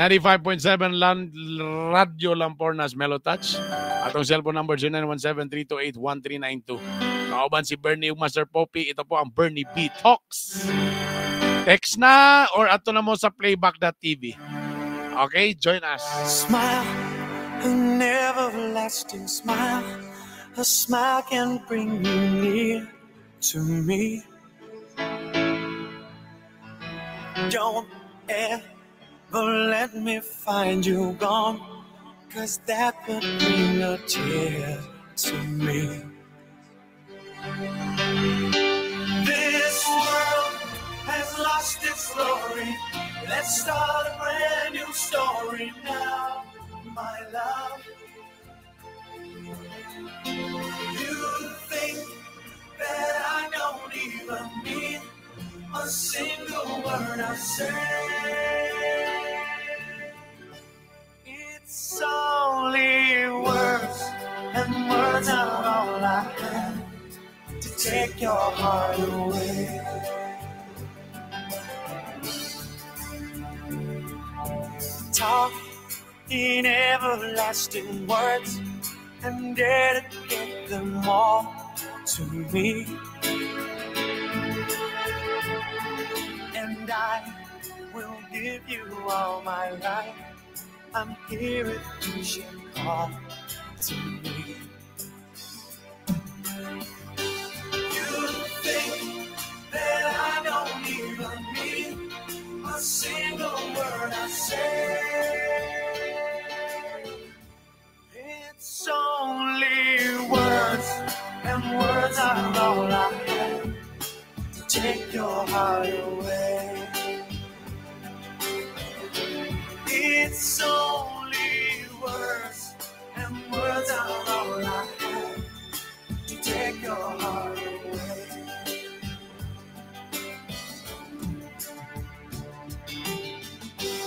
95.7 Land Radyo Lampornas Mellow Touch. Atong cellphone number 0917-328-1392. Kauban si Bernie ug Master Poppy. Ito po ang Bernie B Talks. Text na or ato na mo sa playback.tv. Okay, join us. Smile, an everlasting smile. A smile can bring you near to me. Don't ever let me find you gone, 'cause that would bring a tear to me. This world has lost its glory. Let's start a brand new story now, my love. You think that I don't even mean a single word I say. It's only words, and words are all I have to take your heart away. Talk in everlasting words and dedicate them all to me. And I will give you all my life. I'm here if you should call to me. You think that I don't even mean a single word I say. It's only words, and words are all I have to take your heart away. It's only words, and words are all I have to take your heart away.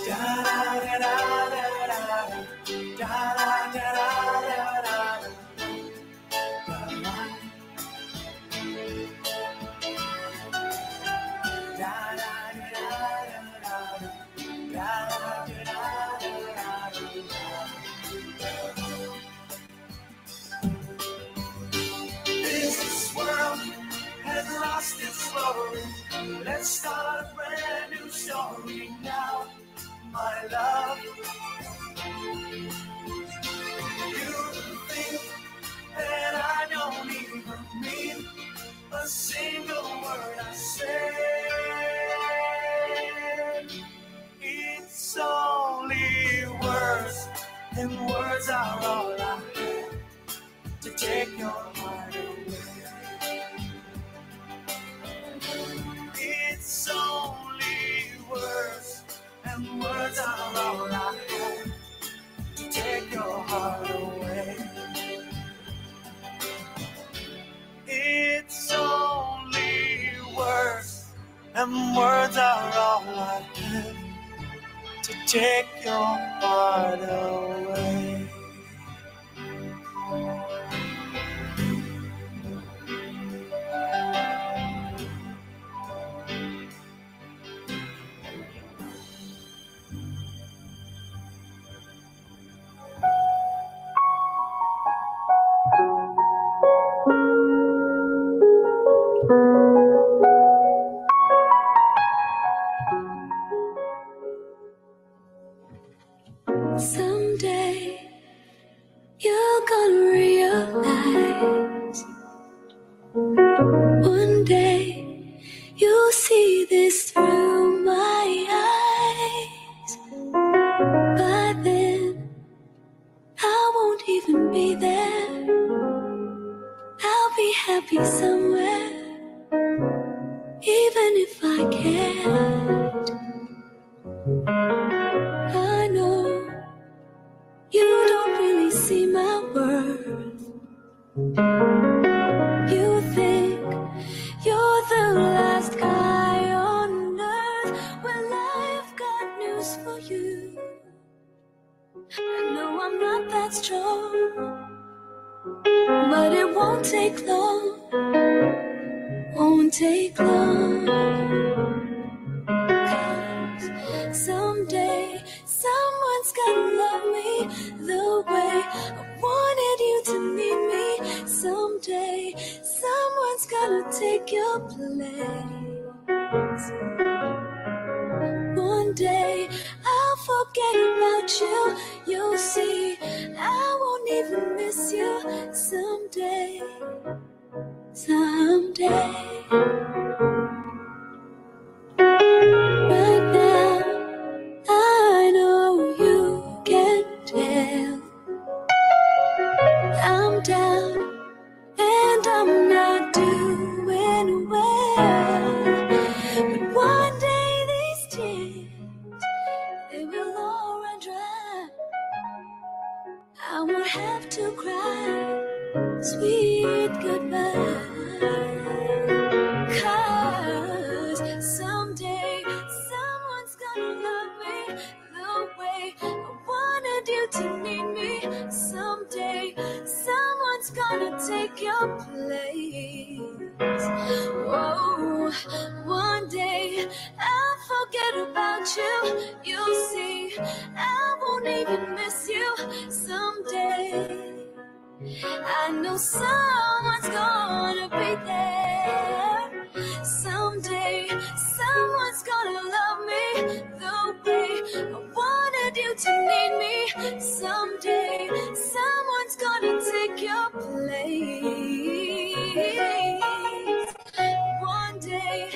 Da da da da da da da da da da da. This world has lost its glory. Let's start a brand new story now, my love. You think that I don't even mean a single word I say. It's only words, and words are all I have to take your heart away. It's only words, and words are all I have to take your heart away. It's only words, and words are all I have to take your heart away. Someday you're gonna realize. One day you'll see this through my eyes. By then I won't even be there. I'll be happy somewhere, even if I can't. I know you don't really see my worth. You think you're the last guy on earth. Well, I've got news for you. I know I'm not that strong, but it won't take long. Won't take long. 'Cause someday, someday Someone's gonna love me the way I wanted you to need me. Someday, someone's gonna take your place. One day, I'll forget about you. You'll see, I won't even miss you. Someday, someday. Right now, I know you can tell I'm down and I'm not doing well. But one day these tears, they will all run dry. I won't have to cry sweet goodbye. 'Cause someday someone's gonna love me the way I wanted you to need me. Someday someone's gonna take your place. Oh, one day I'll forget about you. You'll see, I won't even miss you. Someday I know someone's gonna be there. Someday someone's gonna love me the way I wanted you to need me. Someday someone's gonna take your place. One day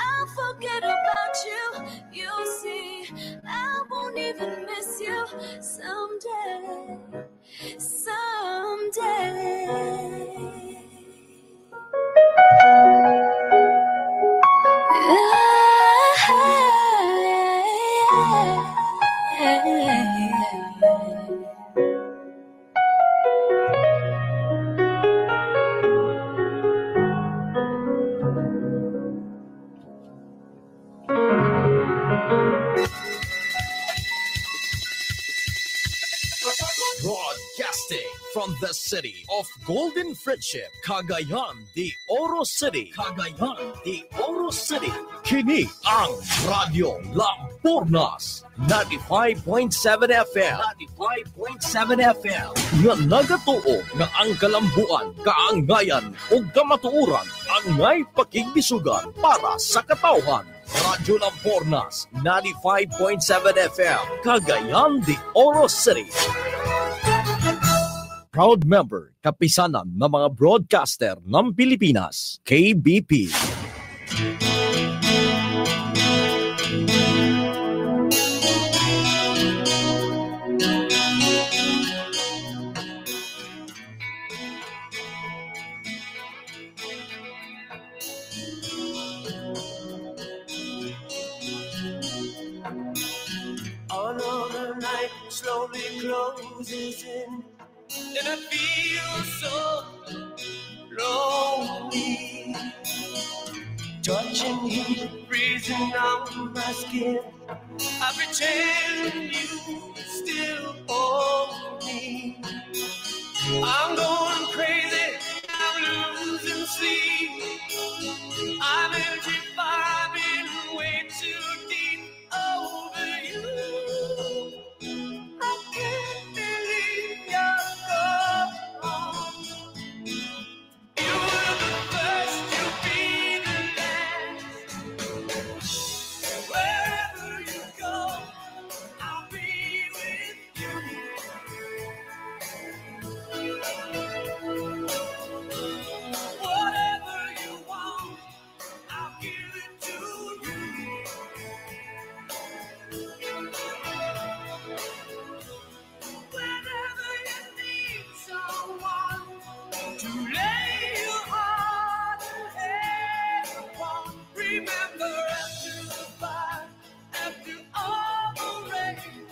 I'll forget about you. You'll see, I won't even miss you. Someday, someday. Broadcasting from the city of Golden Friendship, Cagayan de Oro City. Cagayan de Oro City. Kini ang Radyo Lampornas 95.7 FM. 95.7 FM. Nga nagatuo nga ang kalambuan, kaangayan ug kamatuoran angay pakigbisugan para sa katawhan. Radyo Lampornas 95.7 FM, Cagayan de Oro City. Proud member, Kapisanan ng mga Broadcaster ng Pilipinas, KBP. Another night slowly closes in, and I feel so lonely. Touching heat freezing on my skin. I pretend you still own me. I'm going crazy, I'm losing sleep. I'm empty, I've been way too deep over you. I can't believe you're gone. You were the first to be the last. Wherever you go, I'll be with you. Whatever you want, I'll give it to you. Whenever you need someone to lay your heart and head upon, remember after the fire, after all the rain,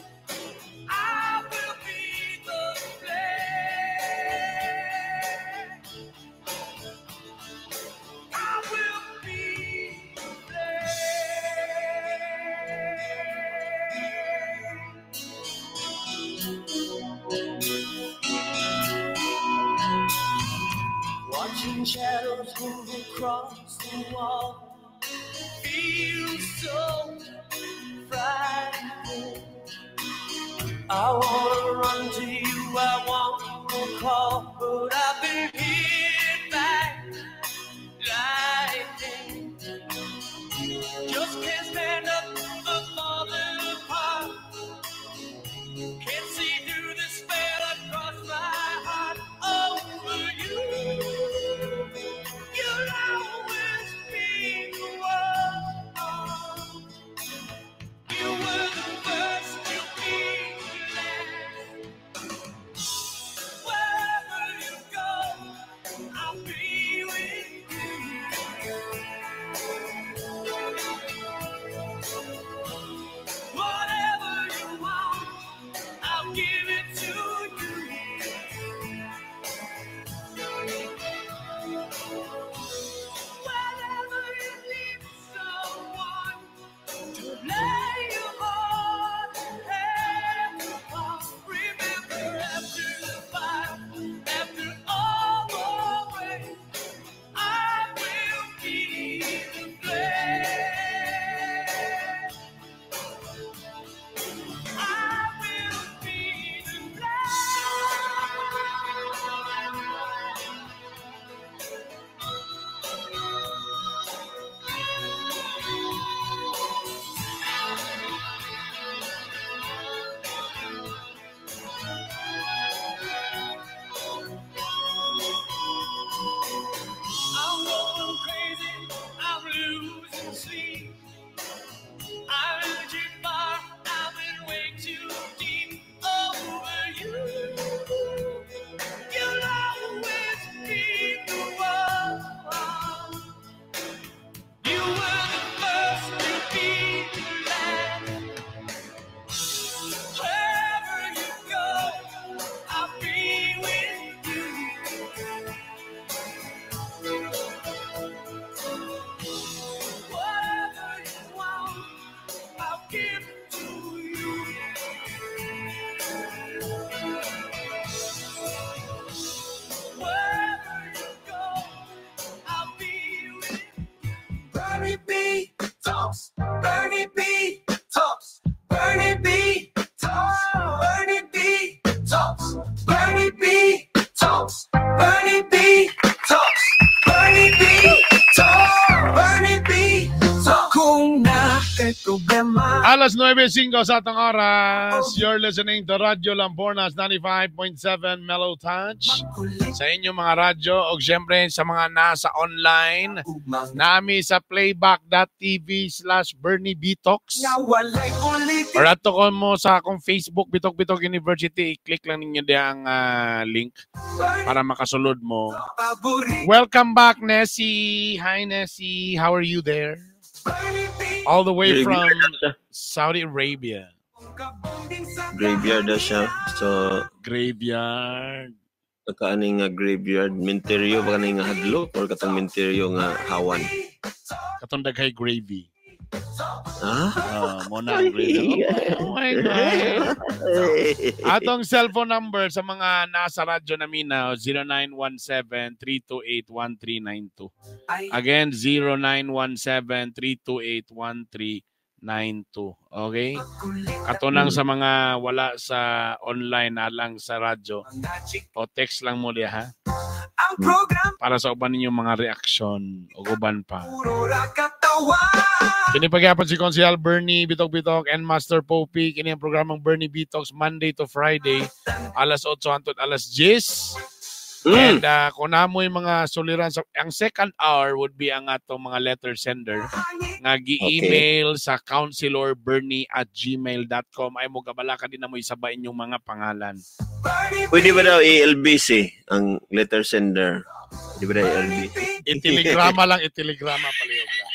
I will be the flame. I will be the flame. Watching shadows move across the wall feels so frightening. I wanna run to you, I wanna call, but I've been hit by lightning. Just can't stand up the falling apart. Can't see through the spell across my heart. Over you, you'll always be the one. You were the first, you'll be the last. Wherever you go, I'll be with you. Whatever you want, I'll give it to you. Whenever you need someone to lay your heart and upon, remember after the fire, after all the rain, I will be the flame. I will be the flame. I'm going crazy. I'm losing sleep. I've been too far. I've been way too deep over you. You'll always be the one. You were the first to be the last. Wherever you go, I'll be with you. Whatever you want, I'll give it to you. Wherever you go, I'll be with you. Bernie B Talks. Bernie B Talks. Bernie B Talks. Bernie B Talks. Bernie B Talks. Bernie B Talks. Bernie B Talks. Bernie B Talks. Kung naa'y problema. Alas 9:05 sa atong oras. You're listening to Radyo Lampornas 95.7 Mellow Touch. Sa inyong mga radyo o siyempre sa mga nasa online. Nami sa playback.tv/BernieBtalks. Nga walay ulitin. Or ato ko mo sa akong Facebook, Bitok Bitok University. I-click lang ninyo diya ang link para makasulod mo. Paborito. Welcome back, Nessie. Hi, Nessie. How are you there? Bernie B. All the way from Graveyard na siya. Saudi Arabia. Graveyard na siya. So, Graveyard. kaani nga graveyard, menteryo ba kani nga hadlok or katong menteryo nga hawan? Katong daghay gravy. Ah? Mo na ang gravy. Oh my God. Atong cellphone number sa mga nasa radyo na minaw, 0917-328-1392. Again, 0917-328-1392. Okay? Katunang sa mga wala sa online na lang sa radyo, o text lang mo diha ha? Ang program Para sa uban ninyong mga reaksyon o uban pa. puro ra katawa. Kini pagyapon si Konsehal Bernie Bitok Bitok and Master Popey. Kini ang programang Bernie Bitoks Monday to Friday alas 8 hangtod alas 10. And kung namoy mga suliran sa ang second hour would be ang atong mga letter sender nga gi-email sa counselorbernie@gmail.com. Ay mo gabala ka din na mo isaba inyong mga pangalan. Pwede ba daw i-LBC ang letter sender? Pwede ba daw i-LBC? Itelegrama lang, itelegrama palihog lang.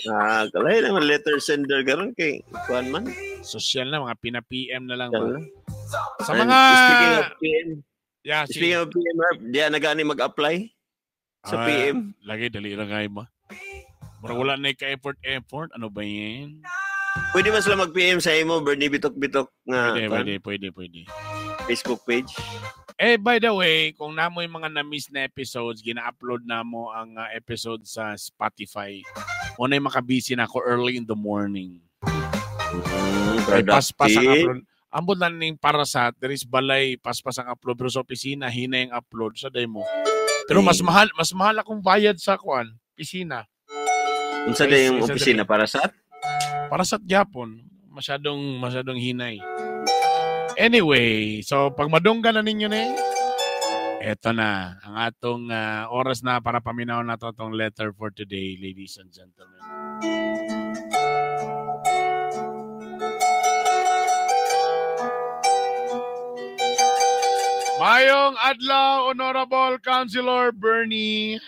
Ah, kalay naman letter sender karon kay kuan man. Social na mga pina-PM na lang. Ba? Sa And mga speaking of PM, Yeah, sige. speaking of PM, Herb, diya na gani mag-apply sa Ah, PM. Lagi dali ra kay ba. Murag wala na ka effort effort ano ba yan? Pwede ba sila mag-PM sa imo Bernie Bitok Bitok nga Pwede, kuan, pwede, pwede, pwede. Facebook page? Eh, by the way, kung namoy mga na-miss na episodes, gina-upload na mo ang episode sa Spotify. Unay makabisi na ako early in the morning. Kay paspas ang Productive. upload. Ambot lang ning para sa there is balay paspas ang upload pero sa opisina hinay ang upload sa day mo. Pero mas mahal akong bayad sa kuan, opisina. Unsa day yung Isa opisina para sa? Para sa gyapon, masyadong hinay. Anyway, so pag madunggan na ninyo ni, eto na ang atong oras na para paminaw na to atong letter for today, ladies and gentlemen. Mayong adlaw, Honorable Councilor Bernie.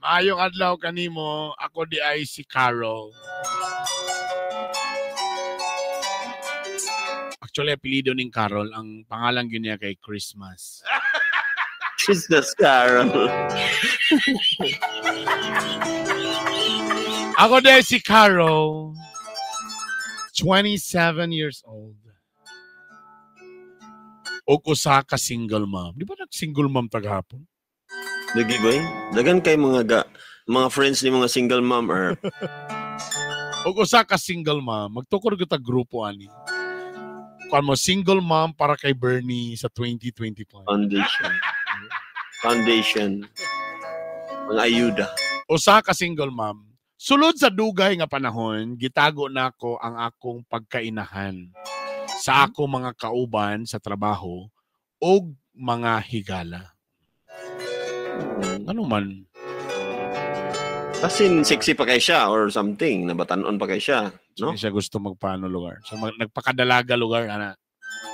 Mayong adlaw kanimo, ako di ay si Carol. Actually, apelyido ning Carol, ang pangalan gyud niya kay Christmas. Jesus, Carol. Ako di ay si Carol, 27 years old. Og usa ka single mom. Di ba nag-single mom taghapon? Lagi ba eh? Dagan kay mga mga friends ni mga single mom or Og usa ka single mom, magtukod gyud ta grupo ani. Kuan mo single mom para kay Bernie sa 2025. foundation. Foundation. Mga ayuda. Usa ka single mom. Sulod sa dugay nga panahon, gitago nako ang akong pagkainahan sa ako mga kauban sa trabaho og mga higala. Ano man? Kasi sexy pa kay siya or something, nabatanon pa kay siya, no? Hindi siya gusto magpaano lugar. So nagpakadalaga lugar ana.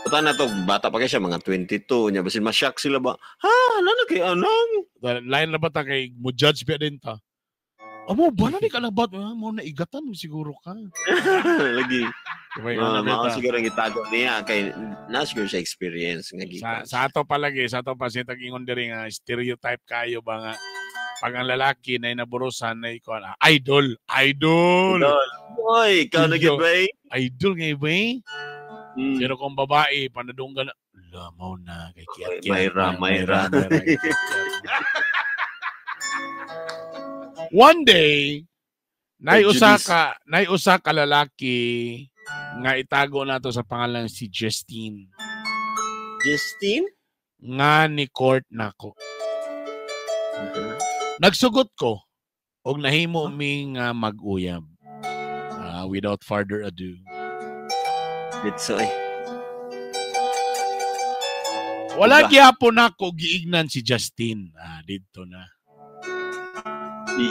Bata na to, bata pa kay siya, mga 22 niya. Basin ma-shock sila ba? Ha, ano na kay anong? Lain na ba ta kay mo judge ba din ta? Amo ba na ni ka lang ba? Mo na igatan siguro ka. Lagi. Diba, ano Mao ba ta? siguro ang gitago niya kay na siguro siya experience nga Sa, gikan. sa ato palagi, sa ato pa siya tag-ingon diri nga stereotype kayo ba nga pag ang lalaki na inaburusan na ikaw idol, idol, Idol. Oy, ikaw na gyud ba eh? idol nga iba eh. Mm. Pero kung babae, panadunggan na, lamaw na, kay kiat kiat. Mayra, mayra. One day, nay usa Prejudice. ka, nay usa ka lalaki nga itago nato sa pangalan si Justine Justine? nga ni court nako. Nagsugot ko og nahimo mi nga mag-uyab. Without further ado. Ditso eh. Wala Diba? gyapon nako giignan si Justin. Didto na. I.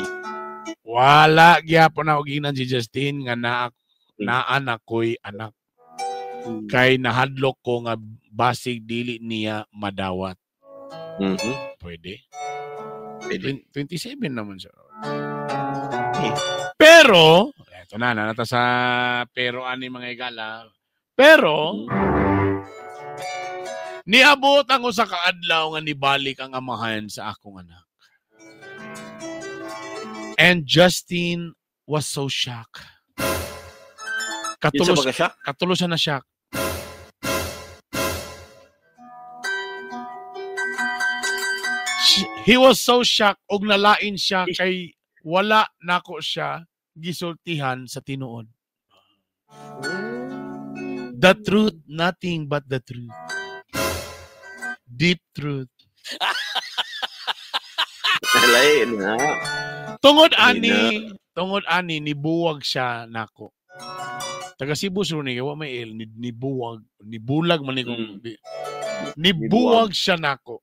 Wala gyapon nako giignan si Justin nga naa naa ko'y anak kay nahadlok ko nga basig dili niya madawat. Mhm. Pwede. Pwede. 27 naman siya. Eh. Pero, eto na, nanata sa pero ani mga igala. Pero, niabot ang usa ka adlaw nga nibalik ang amahan sa akong anak. And Justin was so shocked. Yun sa Katulos, baga siya? katulos siya na shock. He was so shocked og nalain siya kay wala nako siya gisultihan sa tinuod. The truth, nothing but the truth. Deep truth. Lain na. Tungod Hindi ani, tungod ani nibuwag siya nako. Taga Cebu sur ni wa may L, nibuwag, nibulag man ni kung nibuwag siya nako.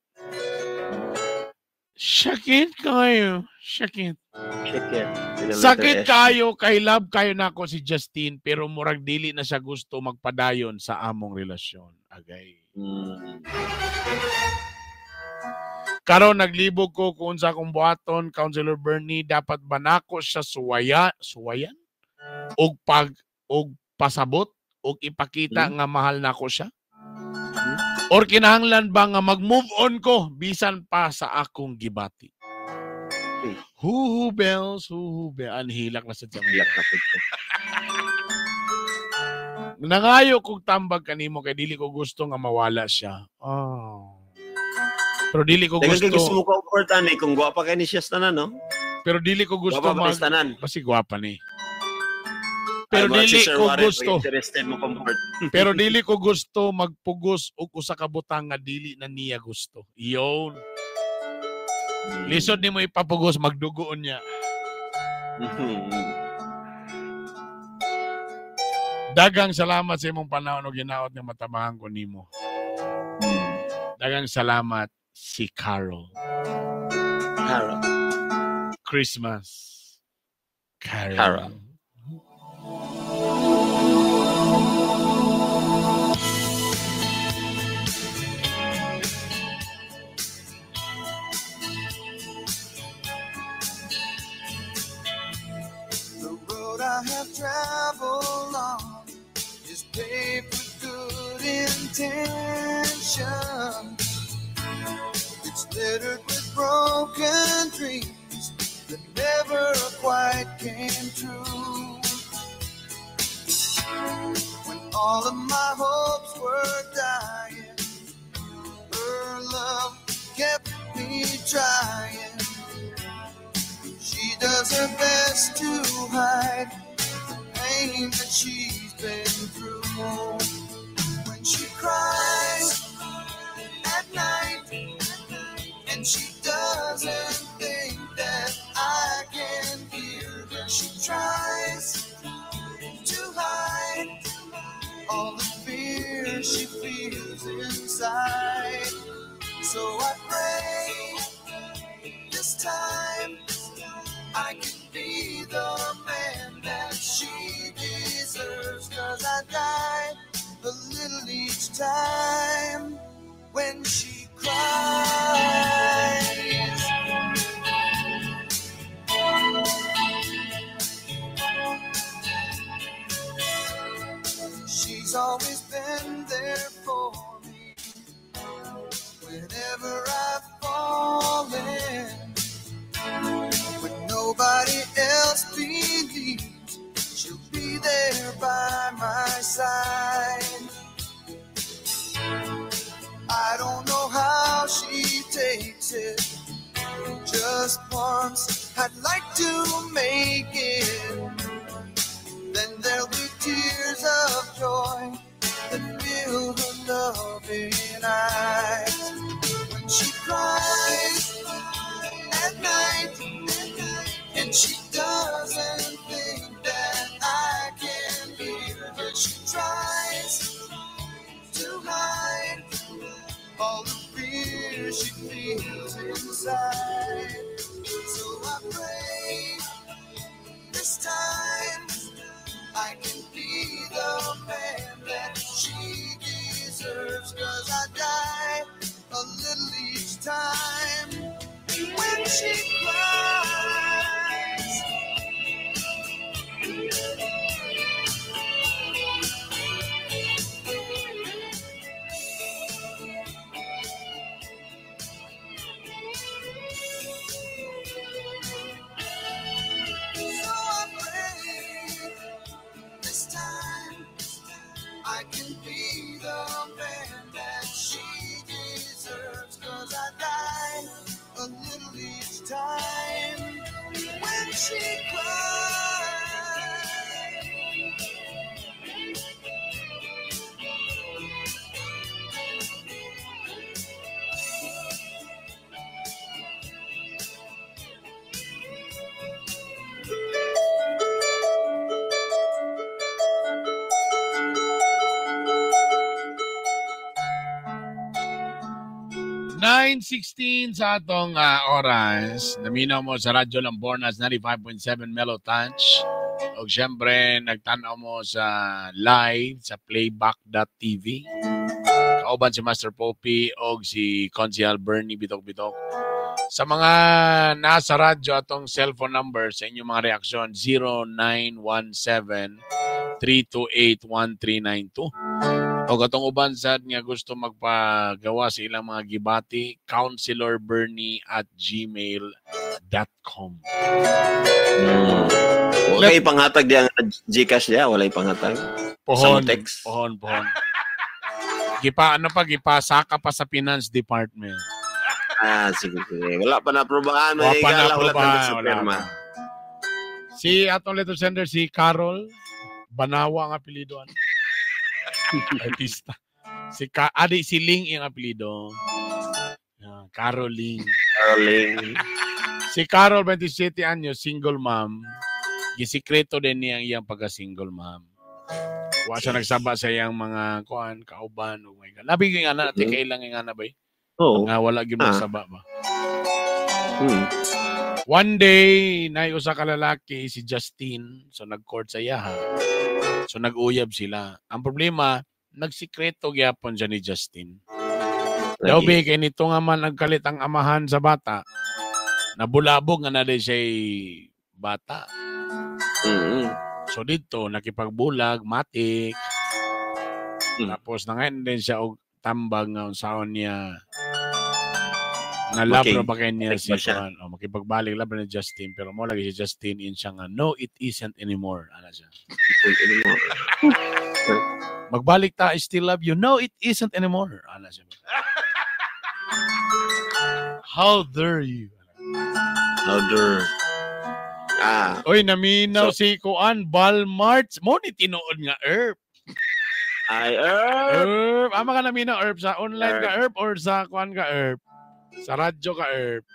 Sakit kayo, sakit. Check it. With a letter Sakit S. kayo kay love kayo nako si Justin pero murag dili na siya gusto magpadayon sa among relasyon. Agay. Mm. Karon naglibog ko kung unsa akong buhaton, Councilor Bernie, dapat ba nako siya suwayan og pag og pasabot og ipakita nga mahal nako siya? Or kinahanglan ba nga mag-move on ko bisan pa sa akong gibati? Hmm. Huhu bells, huhu bells. Anhilak na sa tiyan. Iyak na po ko. Nangayo kog tambag kanimo kay dili ko gusto nga mawala siya. Oh. Pero dili ko Dagan gusto, kay gusto mo ka court ani kung gwapa kay ni siya sa tanan, no? pero dili ko gusto Gwapa pa mag ni sa tanan. Basi gwapa ni. Pero Ay, mga dili si Sir ko Warren, gusto. Interested mo comfort. Pero dili ko gusto magpugos og usa ka butang nga dili na niya gusto. Iyon. Lisod nimo ipapugos, magdugoon niya. Dagang salamat sa imong panahon og ginaot nga matabangan ko nimo. Dagang salamat si Carol. Carol. Christmas. Carol. Carol. The road I have traveled on is paved with good intention. It's littered with broken dreams that never quite came true. When all of my hopes were dying, her love kept me trying. She does her best to hide the pain that she's been through. When she cries at night, and she doesn't think that I can hear her, she tries to hide all the fear she feels inside. So I pray this time I can be the man that she deserves. 'Cause I die a little each time when she cries. She's always been there for me whenever I've fallen. When nobody else believes, she'll be there by my side. I don't know how she takes it. Just once, I'd like to make it. Then there'll be tears of joy that fill her loving eyes. When she cries at night, and she doesn't think that I can hear her, she tries to hide all the fear she feels inside. So I pray this time I can be the man that she deserves. 'Cause I die a little each time when she cries. So I pray this time I can be the man that she deserves. 'Cause I die a little each time when she cries. Nine 9:16 sa atong oras. Naminaw mo sa Radyo Lambornas 95.7 Mellow Touch. O siyempre, nagtanaw mo sa live sa playback.tv. Kauban si Master Poppy o si Consial Bernie Bitok Bitok. Sa mga nasa radyo, atong cellphone number sa inyong mga reaksyon, 0917-328-1392. O katong uban sad nga gusto magpagawa sa ilang mga gibati, counselorbernie@gmail.com. Wala kay panghatag diya ang GCash diya, wala panghatag. Pohon, Sa text. pohon, pohon. Gipa ano pa gipasaka pa sa finance department. Ah, sige, sige. Wala pa na-aprobahan. Wala May pa higala, wala na-aprobahan, pa sa wala pirma. pa. Si atong letter sender si Carol, Banawa ang apelyido. Ano? Artista. Si Adi, si Ling yung apelyido. Caroling. Caroling. Si Carol, 27 anyos, single mom. Gisikreto din niya ang iyang pagka-single mom. Wa siya nagsaba sa iyang mga kuan, kauban. Oh my God. Labi yung anak, ati kailang yung anak ba eh? Oo. Nga wala gyud magsaba ba. One day, naay usa ka lalaki, si Justin, so nag-court sa iyaha. So nag-uyab sila. Ang problema, nagsikreto gyapon siya ni Justin. Daw be, kay nito nga man nagkalit ang amahan sa bata, nabulabog nga na din siya'y bata. So dito, nakipagbulag, matik. Tapos nangayon din siya og tambag nga unsaon niya nga love ra ba kay niya si Juan. O, makipagbalik love ni Justin, pero mo lagi si Justin in siya nga no, it isn't anymore. Ana siya. Anymore. Magbalik ta, I still love you. No, it isn't anymore. Ana siya. How dare you? How dare. Ah. Oy, naminaw so, si Kuan Balmarts. Mo ni tinuod nga herb. Ay, herb. Herb. Ama ka naminaw herb sa online herb. Ka herb or sa kuan ka herb? Sa radyo ka herb.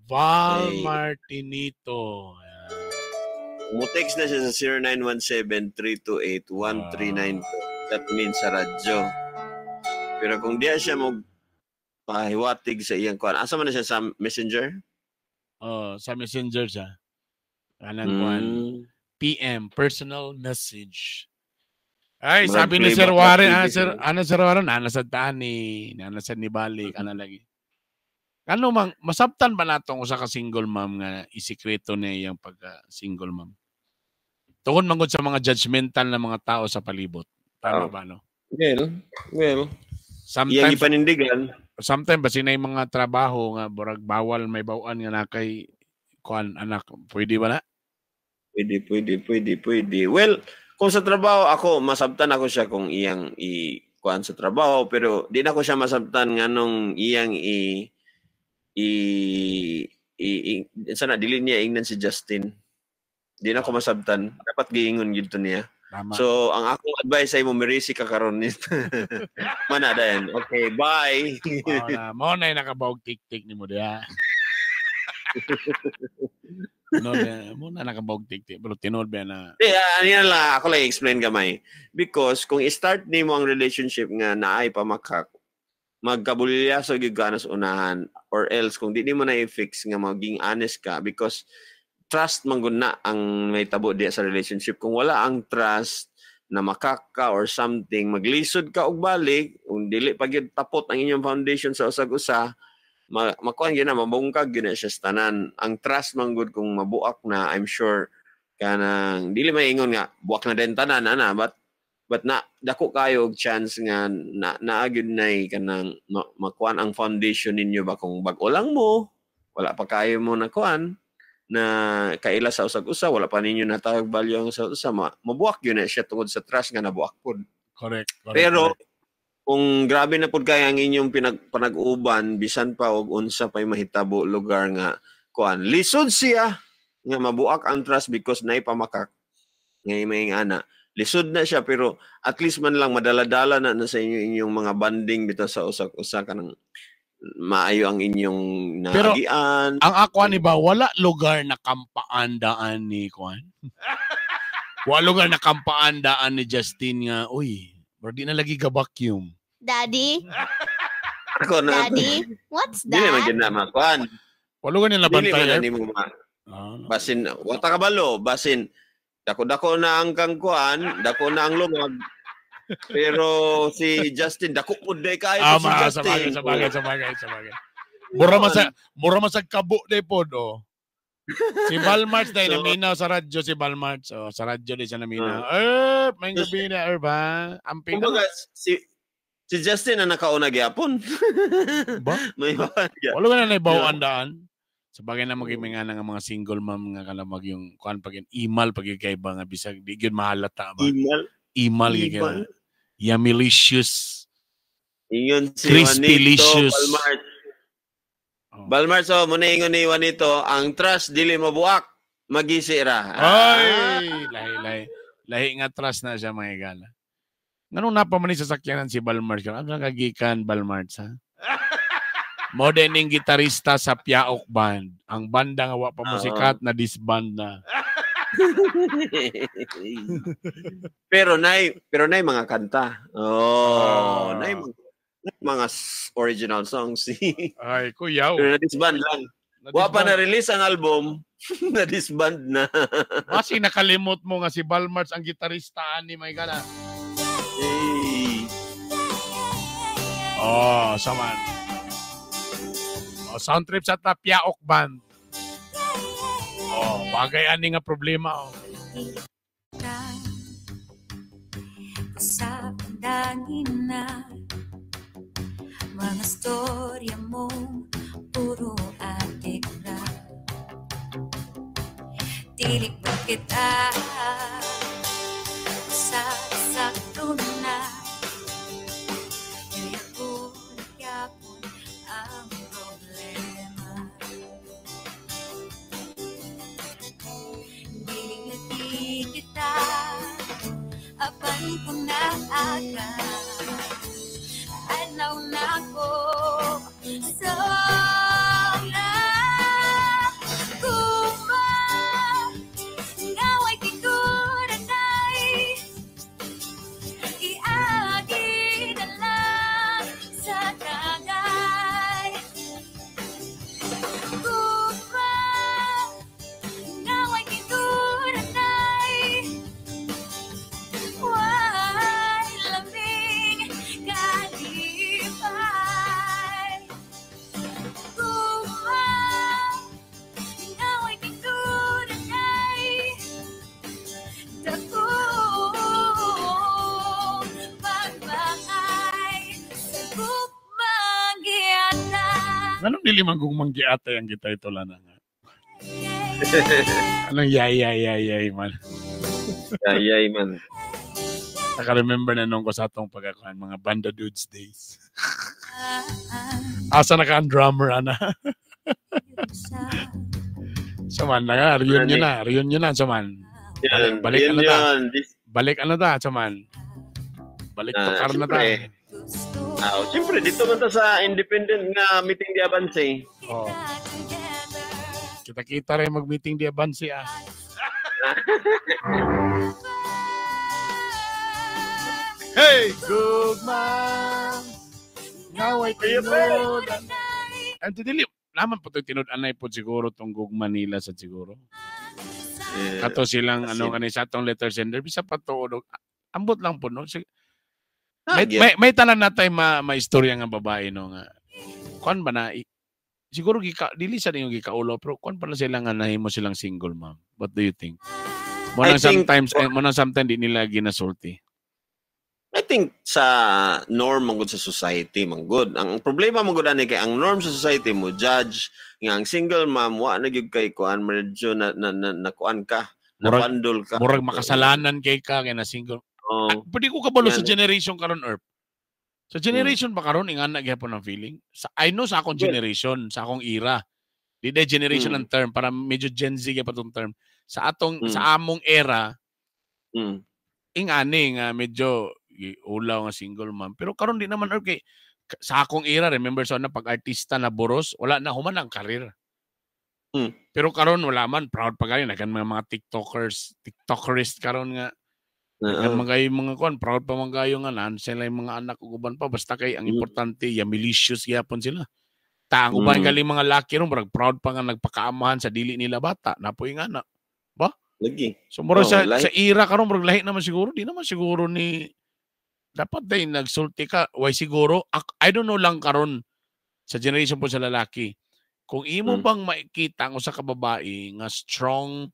Val hey. Martinito. Mutext na siya sa 0917-328-1392. That means sa radyo. Pero kung diya siya mo pahiwatig sa iyang kuan, asa man na siya sa Messenger? Oh, sa Messenger siya. Kanang kuan. PM, personal message. Ay, sabi ni Sir Warren, Sir, ano Sir Warren, nasad taan ni, nasad ni balik, ano lagi. Ano mang masabtan ba natong usa ka single mom nga isikreto niya iyang pagka single mom? Tungod man gud sa mga judgmental na mga tao sa palibot. Tama ba no? Well. Sometimes iyang ipanindigan. Sometimes basin na yung mga trabaho nga burag bawal may bawaan nga nakay kuan anak, pwede ba na? Pwede. Well, kung sa trabaho ako, masabtan ako siya kung iyang i kuan sa trabaho, pero di na ko siya masabtan nganong iyang i sana dili niya ingnan si Justin. Di na ko masabtan. Dapat giingon gid to niya. Tama. So ang akong advice ay mo mirisi ka karon ni. Mana dayon. Okay, bye. Mao na nakabawg tik-tik nimo diha. No, mo na nakabawg tik-tik pero tinuod ba na. Di ani lang ako lang explain gamay. Because kung i-start nimo ang relationship nga naay pamakak, magkabulyaso gyud ka sa unahan, or else kung di nimo na i-fix nga maging honest ka, because trust man gud na ang may tabo diya sa relationship. Kung wala ang trust na makak ka or something, maglisod ka og balik, kung dili pa gyud tapot ang inyong foundation sa usag-usa, makuan gyud na, mabungkag gyud na siya sa tanan. Ang trust man gud kung mabuak na, I'm sure kanang dili maingon nga buak na din tanan ana, but na dako kayo og chance nga na naagid nay kanang makuan ang foundation ninyo ba kung bag-o lang mo, wala pa kayo mo na kuan na kaila sa usag-usa, wala pa ninyo natawag value ang usag-usa, mabuak yun na siya tungod sa trust nga nabuak pud. Correct. Pero correct. Kung grabe na pud kay ang inyong panag-uban, bisan pa og unsa pay mahitabo lugar nga kuan, lisod siya nga mabuak ang trust because nay pamakak ngay may ana. Lisod na siya, pero at least man lang madala-dala na sa inyo inyong mga banding bitaw sa usag-usa kanang maayo ang inyong naagian. Pero ang ako ani ba wala lugar na kampaan daan ni kuan? Wala lugar na kampaan daan ni Justin nga, uy, bro di na lagi ga vacuum. Daddy? Ako na. Daddy, what's that? Dili man gyud na makuan. Wala lugar nila bantay. Dili man nimo. Basin wata kabalo, basin dako-dako na ang kangkuan, dako na ang lumag. Pero si Justin, dako pud day kayo si Justin. Sabagay. Mura man sa kabo day pod oh. Si Balmarts day naminaw sa radyo si Balmarts. Oh, sa radyo day siya naminaw. Erp, may gabi na erp ha. Amping. Kumbaga si Justin na nakauna gyapon. Ba? May bawaan. Wala ka na naibawaan daan. Sa bagay na maging mga nga mga single mom nga kalamag yung kuan pag imal pag kay ba nga bisag di gyud mahalata ba. Imal gyud. Yumilicious. Ingon si Juanito Balmart. Oh. Balmart so mo na ingon ni Juanito, ang trust dili mabuak, magisi ra. Ay, lahi. Lahi nga trust na siya, mga higala. Nganong napa man ni sasakyanan si Balmart? Ano ang kagikan Balmart ha? Moderning gitarista sa Piaok Band. Ang banda nga wa pa musikat na disband na. Pero nay mga kanta. Oh, nay mga original songs. Ay, kuyaw. Pero na-disband lang. Wa pa na-release ang album, na-disband na. Kasi nakalimot mo nga si Balmarts ang gitarista ani, my God. Hey. Oh, saman. Oh, sound trip sa Piaok Band. Oh, bagay ani nga problema oh. Sa pandangin na mga storya mong puro atik na. Dili ba kita sa sakto na yapon ang problema. Dili nga di kita apan kung naaga adlaw na ko so na kuma ngaway tiguranay iagi na lang sa tagay kuma ngaway tiguranay way laming kalipay kuma ngaway tiguranay dakong pagmangay sa gugmang giatay. Nganong dili man gugmang giatay ang gitay tula na nga? Anong yay yay yay yay man? Yay man. Naka-remember na nung ko sa atong pagkakuan mga banda dudes days. Asa na ka ang drummer ana? Saman na nga, reunion na, reunion na saman. Yan, Balik yun ano ta? yun. Balik ano ta, saman. Balik to car na ta. Siyempre. Siyempre, dito man ta sa independent nga meeting di Avance. Oh. Kita-kita rin mag-meeting di Avance ah. Hey, gugma. Ngaway tinud. Ang dili naman po ito tinud anay po siguro tong gugma nila sa siguro. Yeah. Kato silang ano kani sa atong letter sender bisa pa to ambot lang po no. May tanan natay ma istorya nga babae no nga. Kuan ba na siguro gika dili sa ninyo gikaulo pero kuan pa na sila nga nahimo silang single mom. What do you think? Mo nang sometimes mo nang sometimes di nila ginasulti. I think sa norm man gud sa society man gud. Ang problema man gud ani kay ang norm sa society mo judge nga ang single mom wa na gyud kay kuan medyo na na kuan ka, napandol ka. Murag makasalanan kay ka kay na single. Oh. Pwede ko kabalo sa generation karon Erp. Sa generation ba karon ingana gyapon ang feeling? Sa I know sa akong generation, sa akong era. Di day generation ang term para medyo Gen Z gyapon tong term. Sa atong sa among era, ingani nga medyo ulaw nga single mom. Pero karon di naman Erp kay sa akong era, remember sa so, pag artista na boros, wala na human ang karir. Pero karon wala man, proud pa kayo nagkan mga TikTokers, TikTokerist karon nga nagkan mga kayo mga kuan, proud pa man kayo nga naan sila yung mga anak ug uban pa basta kay ang importante ya malicious gyapon sila. Ta ang uban gali mga laki ron murag proud pa nga nagpakaamahan sa dili nila bata, napoy nga anak. Ba? Lagi. So murag sa era karon murag lahi naman siguro, di naman siguro ni dapat day nagsulti ka. Why siguro I don't know lang karon sa generation po sa lalaki. Kung imo bang makikita ang usa ka babae nga strong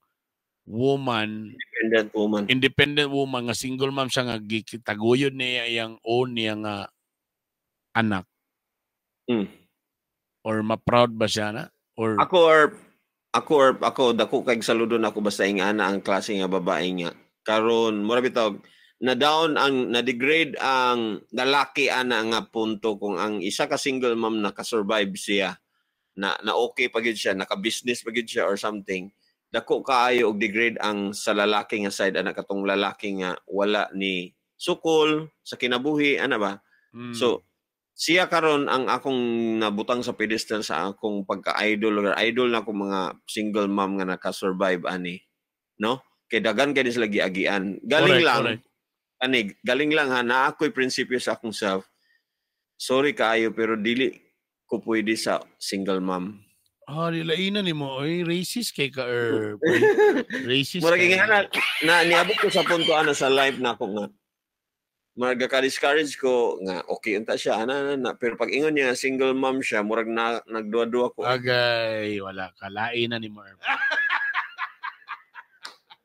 woman, independent woman nga single mom siya nga gitaguyod niya iyang own niya nga anak. Or ma-proud ba siya na? Or Ako dako kay saludo na ako basta ingana ang klase nga babae nga. Karon mura bitaw na down ang na degrade ang lalaki ana nga punto kung ang isa ka single mom naka-survive siya na okay pa gyud siya, naka-business pa gyud siya or something. Dako kaayo og degrade ang sa lalaki nga side ana, katong lalaki nga wala ni sukol sa kinabuhi ana ba. So siya karon ang akong nabutang sa pedestal sa akong pagka-idol or idol na akong mga single mom nga naka-survive ani, no? Kay dagan kay sila giagian. Galing Correct, lang. Correct. Ani, galing lang ha, na ako'y prinsipyo sa akong self. Sorry kaayo pero dili ko pwede sa single mom. Ah, nilainan nimo oy, racist kay ka er. Racist. Murag kay. nga na niabot ko sa punto ana sa life na ako nga murag ka-discourage ko nga okay unta siya ana ana, ana. Pero pag ingon niya single mom siya, murag na nagduwa-duwa ko. Agay, wala ka lainan nimo er.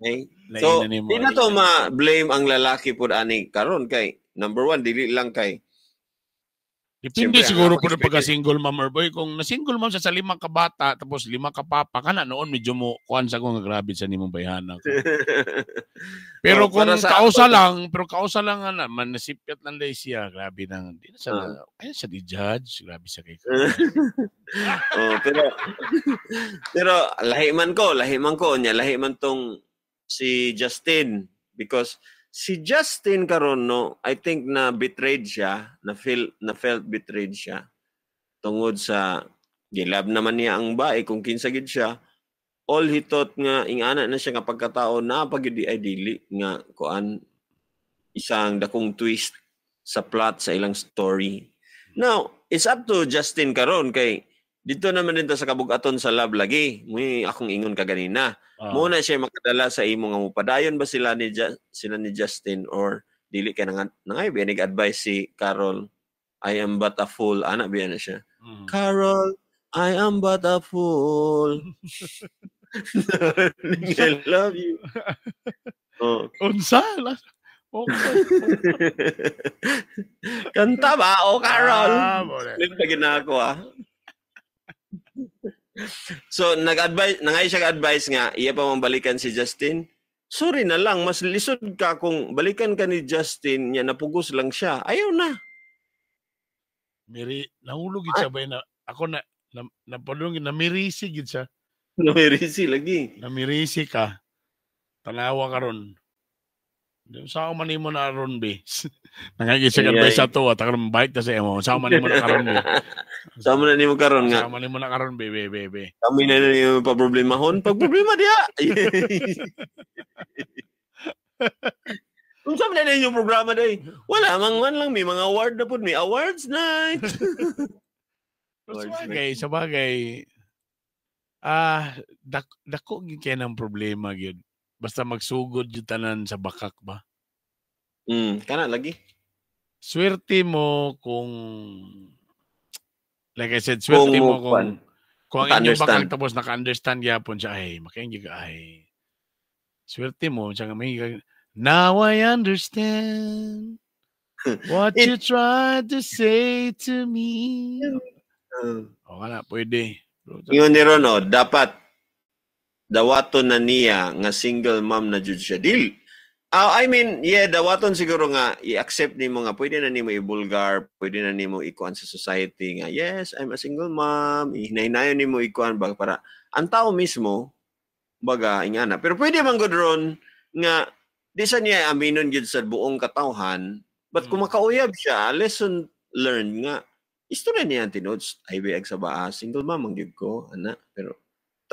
Okay? So, Lainan nimo. di na to ma-blame ang lalaki pud ani karon kay number one dili lang kay Depende Siyempre, siguro ang po ng pagka-single mom or boy. Kung na-single mom siya sa 5 ka bata, tapos 5 ka papa, kana noon medyo mo kuan sa ko nga grabe sa nimong bayhana. Pero Oh, kung para sa kausa ako- lang, pero kausa lang ana, man nasipyat lang dahil siya, grabe nang di na siya, ay siya di judge, grabe siya kay. Oh, pero pero lahi man ko nya, lahi man tong si Justin, because si Justin karon, no, I think na betrayed siya, na felt betrayed siya tungod sa gilab naman niya ang bae kung kinsa gid siya. All he thought nga ingana na siya nga pagkatao na pag ay dili nga kuan, isang dakong twist sa plot sa ilang story. Now, it's up to Justin karon kay dito naman dito sa kabugaton sa love lagi. May akong ingon kaganina. Muna siya makadala sa imo nga mupadayon ba sila ni sila ni Justin or dili kay nangay biya advice si Carol. I am but a fool, ana biya na siya. Carol, I am but a fool. I love you. Oh. Unsa? Okay. Kanta ba? O Carol. Ah, bole. Lim pa ginako ah. So nag-advise nangay siya advice nga iya pa man balikan si Justin. Sorry na lang, mas lisod ka kung balikan ka ni Justin niya napugos lang siya. Ayaw na. Miri nahulog gid siya ba na ako na na napalung namirisi gid siya. Namirisi lagi. Namirisi ka. Tanawa karon. Sa man nimo na aron be. Nangagi siya Ay, advice ay. sa to at karon balik ta sa imo. Sa man nimo na karon be. Sa man nimo karon nga. Sa man nimo na karon be be be be. Kami na nimo pa problemahon, pag problema diha. Unsa man na inyong programa day? Wala mang man lang may mga award na pud, may awards night. Pero sa bagay, dako gyud kay ng problema gyud. Basta magsugod gyud tanan sa bakak ba. Kana lagi. Swerte mo kung, like I said, swerte Kung mo kung ang inyong naka-understand. bakak tapos naka-understand gyapon siya, ay makainggi ka, ay. Swerte mo siya nga may now I understand what you tried to say to me. O kana, pwede. Ingon ni Ron, oh, dapat dawaton na niya nga single mom na jud siya. Dil. I mean, yeah, dawaton siguro nga i-accept nimo nga pwede na nimo i-bulgar, pwede na nimo ikuan sa society nga yes, I'm a single mom. Hinahinayon nimo ikuan ba para ang tao mismo baga ingana. Pero pwede man gud ron nga di sa niya aminon gyud sa buong katawhan, but kung makauyab siya, lesson learned nga istorya niya ang tinuod, ay biag sa baa, single mom ang gyud ko, ana. Pero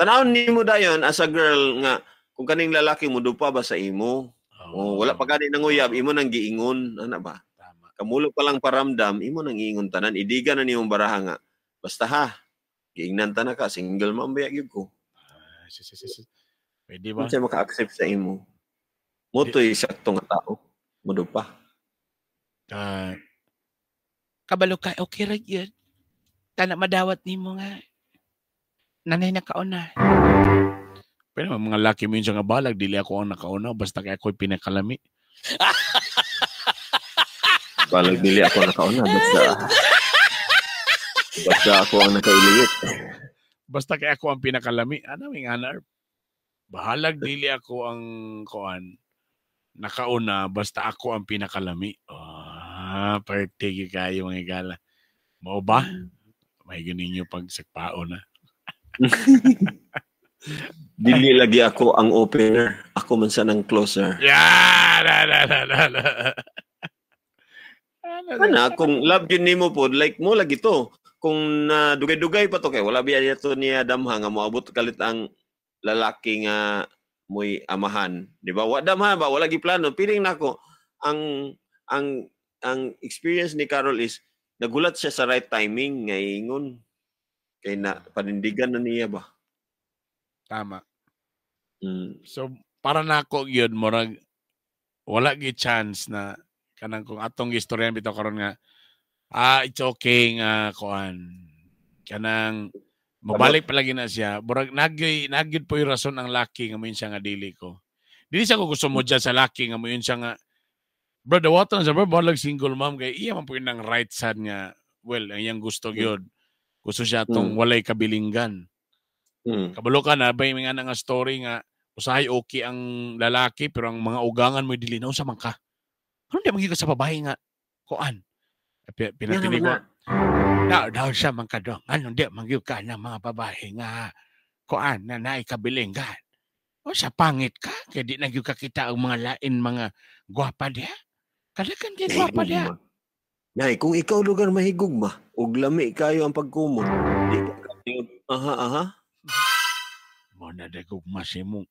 tanawon nimo dayon as a girl nga kung kaning lalaki mo dupa ba sa imo? Oh, wala pa gani nanguyab, imo nang giingon, ana ba? Tama. Kamulo pa lang paramdam, imo nang giingon tanan, idiga na nimong baraha nga. Basta ha, giingnan ta na ka, single mom ba gyud ko. Pwede ba? Unsa maka-accept sa imo? Mo to'y sakto nga tao. Mo dupa. Kabalo ka, okay ra gyud. Tana madawat nimo nga. Nanay nakauna. Pero mga laki minsan nga balag, dili ako ang nakauna, basta kay ako'y pinakalami. Balag dili ako nakauna, basta basta ako ang nakailiyot. Basta kay ako ang pinakalami. Ano yung anar? Bahalag dili ako ang kuan nakauna, basta ako ang pinakalami. Ah, parte kayo mga igala. Mao ba? May ganin nyo pag sakpao na. Dili lagi ako ang opener. Ako man sa ng closer. Yeah, na na na na na. Ana, kung love yun nimo pod, like mo lagi to. Kung na dugay-dugay pa to kay wala biya niya to niya damha nga moabot kalit ang lalaki nga mo'y amahan, di ba? Wa damha ba, wala giplano. Piling nako ang experience ni Carol is nagulat siya sa right timing nga ingon kay na panindigan na niya ba. Tama. Mm. So para nako gyud, murag wala gi chance na kanang kung atong gistoryan bitaw karon nga it's okay nga kuan kanang mabalik palagi na siya, murag nagyud po yung rason ang laki nga moingon siya nga dili ko. Dili siya ko gusto mo dyan sa laki nga moingon siya nga bro, dawatan sa bro, balag single mom kay iya man po yun ang right side nga, well, ang iyang gusto gyud. Gusto siya tong walay kabilinggan. Kabalo ka na, bay may nga nga story nga usahay okay ang lalaki pero ang mga ugangan mo dili na unsa man ka. Ano di magyud ka sa babae nga kuan? Pinatinig ko. Na daw siya man ka dong. Ano di magyud ka ng mga babae nga kuan na naay kabilinggan. O sa pangit ka kay di na gyud ka kita ang mga lain mga gwapa diha. Kadakan kay gwapa diha. Nay, kung ikaw lugar mahigugma ug lami kayo ang pagkumot, di ka katingog, aha aha. Mo na de gugma si mong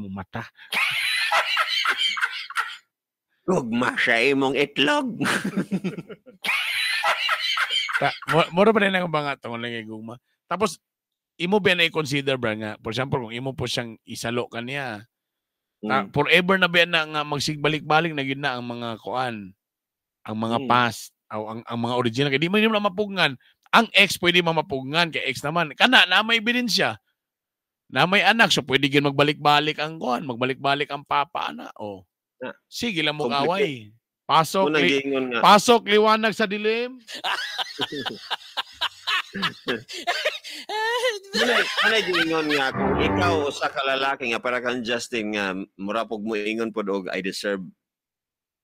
mata. Gugma siya imong itlog. Mura pa rin ang banga tungod lang kay gugma. Tapos imo ba na i-consider bra nga, for example, kung imo po siyang isalo kaniya, forever na ba na nga magsigbalik-balik na gid na ang mga kuan, ang mga past o ang mga original kay di man nimo na mapugngan. Ang ex pwede mamapugngan kay ex naman. Kana na may ebidensya. Na may anak, so pwede gid magbalik-balik ang kuan, magbalik-balik ang papa ana. Oh. Na. Sige lang mo Complicated. away. Pasok Unang giingon nga. pasok liwanag sa dilim. Muna giingon nga kung ikaw usa ka lalaki nga para kang Justin nga mura pug mo ingon pod og I deserve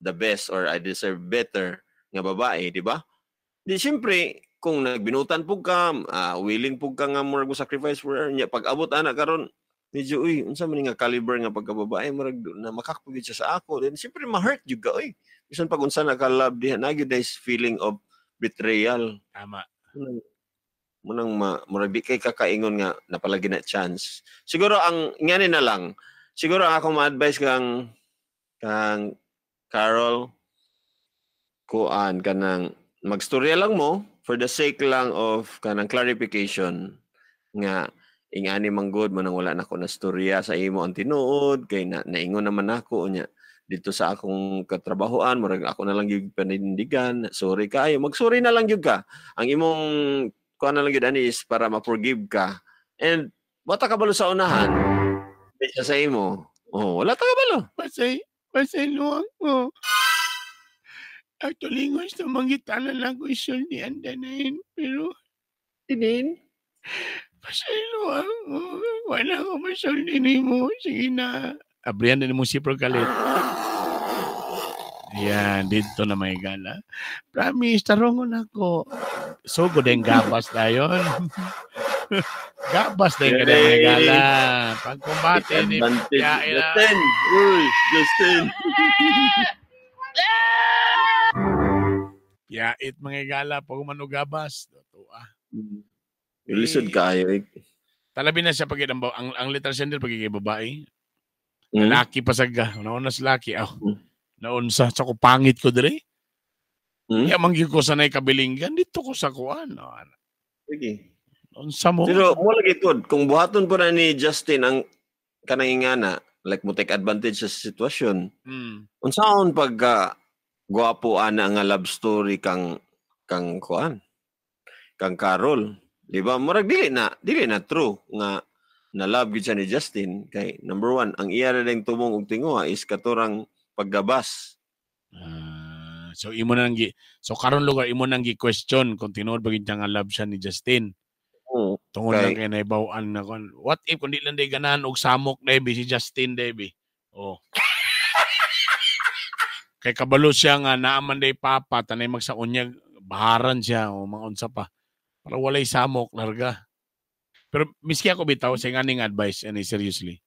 the best or I deserve better nga babae, di ba? Di siyempre kung nagbinutan pug ka, willing pug ka nga murag mo sacrifice for her nya pag abot ana karon medyo uy unsa man ni nga caliber nga pagkababae murag na makakpugid siya sa ako, then siyempre ma-hurt jud ka oy. Bisan pag unsa na ka love diha na gyud is feeling of betrayal. Tama. Munang murag di kay kakaingon nga napalagi na chance. Siguro ang ngani na lang. Siguro ang akong ma-advise kang Carol, kuan kanang magstorya lang mo for the sake lang of kanang clarification nga ingani man good manang wala na ko na storya sa imo ang tinuod kay na, naingon naman ako unya dito sa akong katrabahoan murag ako na lang gyud panindigan, sorry kaayo, magsorry na lang gyud ka. Ang imong kuan na lang gyud ani is para ma-forgive ka and wala ka balo sa unahan siya sa imo. Oh, wala ta kabalo. Pasay luwag ko. Actually, gusto mangitala lang ko isultian danayin, pero Tinin. Pasay luwag ko. Wala ko masulti ni mo. Sige na. Abrihan din mo si kalit. Yan, dito na may gala. Promise, tarongon ako. So good ang gabas na yun. Gabas na yun ka may gala. Pagkumbate ni Advantage. Yain na. Justin. Uy, Justin. Yait mga gala pag umano gabas. Totoo ah. Ilisod kaayo eh. Talabi na siya pag ang literal sender pagiging babae. Laki pa sa Nauna sa laki. Aw. Naunsa sa ko pangit ko dire. Ya mangyud ko sanay kabilinggan dito ko sa kuan. No, ana. Sige. Unsa mo? Pero mo lagi pod kung buhaton po na ni Justin ang kanang ingana, like mo take advantage sa sitwasyon. Unsaon pagka gwapo ana nga love story kang kang kuan, kang Carol, di ba? Murag dili na true nga na love gyud siya ni Justin kay number one, ang iya ra ding tumong og tinguha is katurang paggabas. So imo nang gi so karon lugar imo nang gi question kung tinuod ba gid nga love siya ni Justin. Oo. Tungod lang kay naibaw-an na kon. What if kung di lang day ganahan og samok Debbie si Justin Debbie. Oh. Kay kabalo siya nga naaman day papa tanay magsaunyag baharan siya o mga unsa pa. Para walay samok larga. Pero miski ako bitaw sa nganing advice and seriously.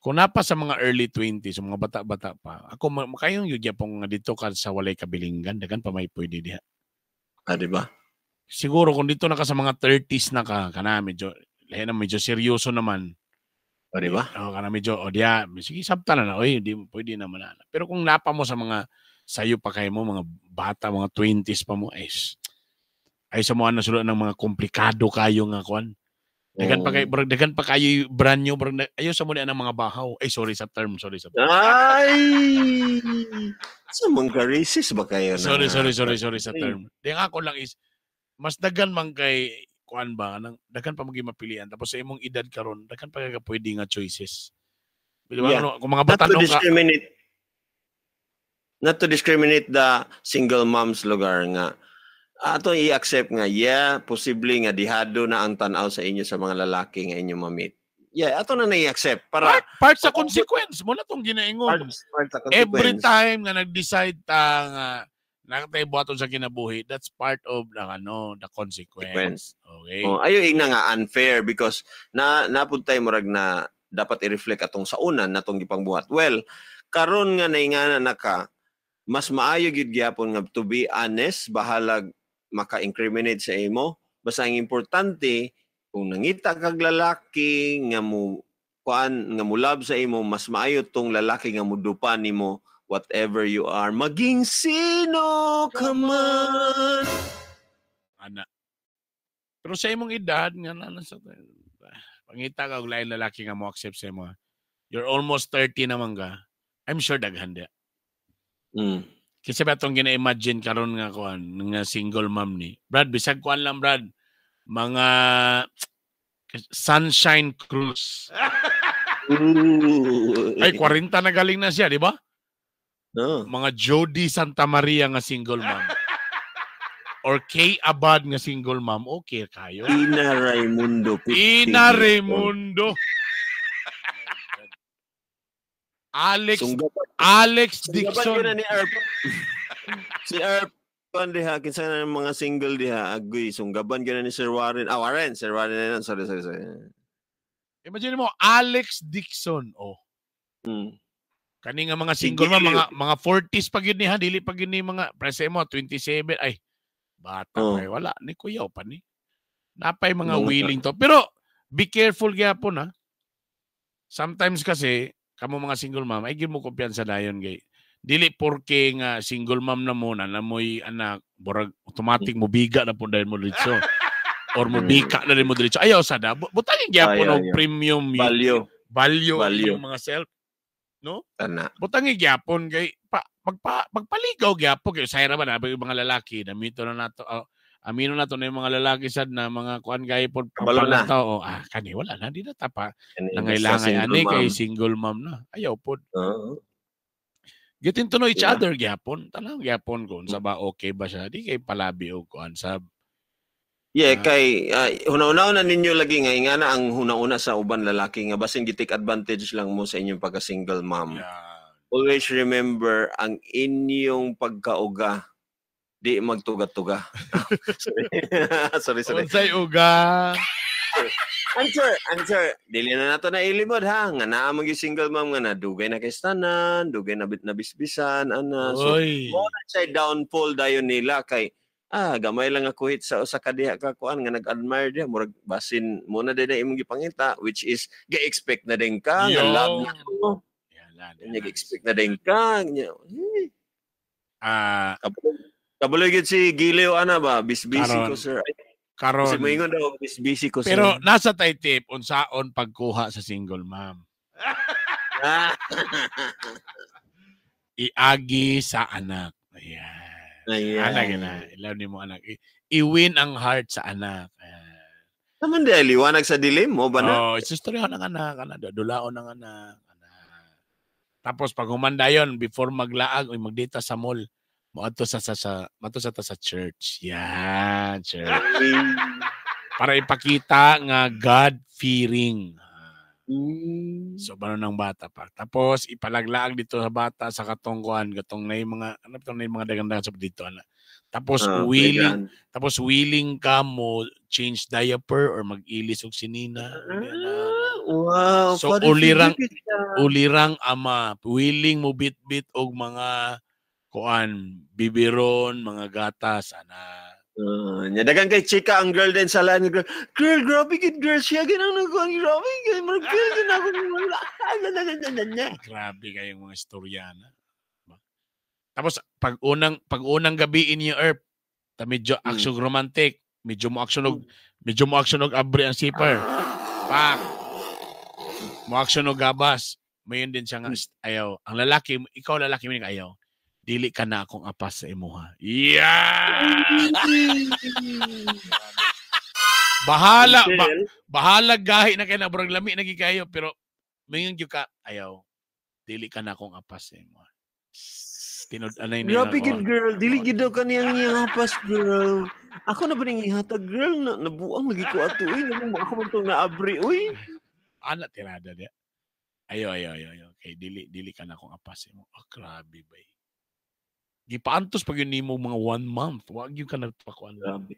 Kung napa sa mga early 20s, sa mga bata-bata pa, ako makayong yun gyapon nga dito ka sa walay kabilinggan, daghan pa may pwede diha. Ah, di ba? Siguro kung dito na ka sa mga 30s na ka, kana medyo lahi na medyo seryoso naman. O, di ba? Oh, kana medyo o diya, sige sabta na na, oy, di pwede naman na. Pero kung napa mo sa mga sayo pa kayo mo, mga bata, mga 20s pa mo, ay, ay sa mga nasulod ng mga komplikado kayo nga kuan. Dagan pa kayo, dagan pa kayo brand new, brand, ayaw sa muna ng mga bahaw. Ay, sorry sa term, sorry sa term. Ay! Sa mga racist ba kayo na? Sorry, sorry, sorry, sorry sa term. Di ang ako lang is, mas dagan man kay kuan ba, nang dagan pa maging mapilian. Tapos sa imong edad karon, dagan pa kay pwede nga choices. Di ba? Yeah. Ano, kung mga Not to batanong ka, discriminate, not to discriminate the single moms lugar nga ato i-accept nga yeah, posible nga dihado na ang tan-aw sa inyo sa mga lalaki nga inyo ma-meet. Yeah, ato na na-i-accept para part sa consequence mo na tong ginaingon. Part sa consequence. Every time nga nag-decide ta nga nakatay buhaton sa kinabuhi, that's part of the ano, the consequence. Okay. Oh, ayo ingna nga unfair because na napuntay murag na dapat i-reflect atong sa una natong gipangbuhat. Well, karon nga naingana na ka, mas maayo gyud gyapon nga to be honest, bahalag maka-incriminate sa imo. Basta ang importante kung nangita kag lalaki nga mo kuan nga mo love sa imo, mas maayo tong lalaki nga modupa nimo whatever you are, maging sino ka man. Ana. Pero sa imong edad nga na nasa pangita ka og lain lalaki nga mo accept sa imo. You're almost 30 naman ka. I'm sure daghan di. Mm. Kasi ba itong gina-imagine karon nga kuan nga single mom ni. Brad, bisag kuan lang Brad. Mga Sunshine Cruz. Ay, 40 na galing na siya, di ba? No. Mga Jody Santa Maria nga single mom. Or Kay Abad nga single mom. Okay kayo. Ina Raimundo. Ina Raimundo. Alex Alex Dixon. Na ni Erp. Si Erp kuan diha kinsa na ng mga single diha agoy sunggaban gyud na ni Sir Warren. Ah, Warren, Sir Warren na yun. Sorry, sorry, sorry. Imagine mo Alex Dixon. Oh. Mm. Kani nga mga single mom, mga 40s pa gyud ni ha, dili pa gyud ni mga prese mo 27 ay bata Oh. pa wala ni kuyaw pa ni. Napay mga Mga- willing to. Pero be careful gyapon ha. Sometimes kasi kamo mga single mom ay gyud mo kumpiyansa dayon kay dili porke nga single mom na mo na namoy anak burag automatic mo biga na pud dayon mo diretso or mo bika na rin mo diretso. Ayaw sada butangin gyapon Ayaw, og ayaw. premium Value. value, Value. yung mga self, no? Tana. Butangi gyapon kay pa, magpaligaw gyapon kay sayra ba na yung mga lalaki na mito na nato amino na to na yung mga lalaki sad na mga kuan gay pod Kabalo na. tao kani wala na di na tapa Kani, nangailangan basta single ani kay mom. single mom na ayaw pod. Oo. Getting to know each Yeah. other gyapon, tanaw gyapon kung sa ba okay ba siya, di kay palabi og kuan sa. Yeah, kay huna-una na ninyo lagi nga ingana ang huna-una sa uban lalaki nga basin gi-take advantage lang mo sa inyong pagka-single mom. Yeah. Always remember ang inyong pagkauga di magtuga-tuga. Sorry. Sorry, sorry. Unsay uga? Answer, answer. Dili na nato na ilimod ha. Nga naa man gyud single mom nga na dugay na kay tanan, dugay na nabisbisan ana. So Oy. mo na siya downfall dayon nila kay gamay lang ako hit sa usa ka diha ka kuan nga nag-admire diha murag basin mo na din na imong gipangita, which is ga-expect na din ka nga Yo. love na ko. Nag-expect na din ka. Nya, Kabuloy gyud si Gilio ana ba, bisbisi ko sir. Ay, Karon. Kasi moingon daw bisbisi ko sir. Pero nasa tay tip unsaon pagkuha sa single mom. Iagi sa anak. Ayan. Ayan. Anak na. Ilaw ni mo anak. I-win ang heart sa anak. Ayan. Naman di liwanag sa dilim mo ba na? Oh, istoryahan ang anak, anak, dulaon ang anak, anak. Tapos pag humanda yon before maglaag o magdita sa mall, moadto sa sa sa mato sa ta sa church. Yan, church. Para ipakita nga God fearing. So bano ng bata pa. Tapos ipalaglaag dito sa bata sa katongkuan katong nay mga ano tong nay mga dagandagan sa dito ana. Tapos willing playground. tapos willing ka mo change diaper or mag-ilis og sinina. Wow. So, father figure siya. Ulirang ama, willing mo bit-bit og mga kuan, bibiron, mga gatas ana. Nya dagan kay chika ang girl din sa laan girl. Girl, grabe gid girl siya ginang nagkuan grabe gid murag girl gid ako. Grabe kayong mga istoryana. Diba? Tapos pag unang gabi in your earth, ta medyo action romantic, medyo mo action og medyo mo action og abri ang zipper. Pak. Mo action og gabas. Mayon din siya nga ayaw. Ang lalaki, ikaw lalaki mo ayaw. Dili ka na akong apas sa imuha. Yeah! Bahala ba, bahala gahi na kay na burag lami na gid kayo pero mayon gyud ka ayaw. Dili ka na akong apas sa imuha. Tinud anay niya. Grabe gid girl, dili gid daw kaniyang ihapas girl. Ako na ba ning ihatag girl na nabuang lagi ko ato uy, namo ako man tong naabri uy. Ana tirada dia. Ayo ayo ayo ayo. Kay dili ka na akong apas sa imo. Oh, grabe bay. Gipaantos pag yun nimo mga 1 month. Wag yun ka nagpakuan. Grabe.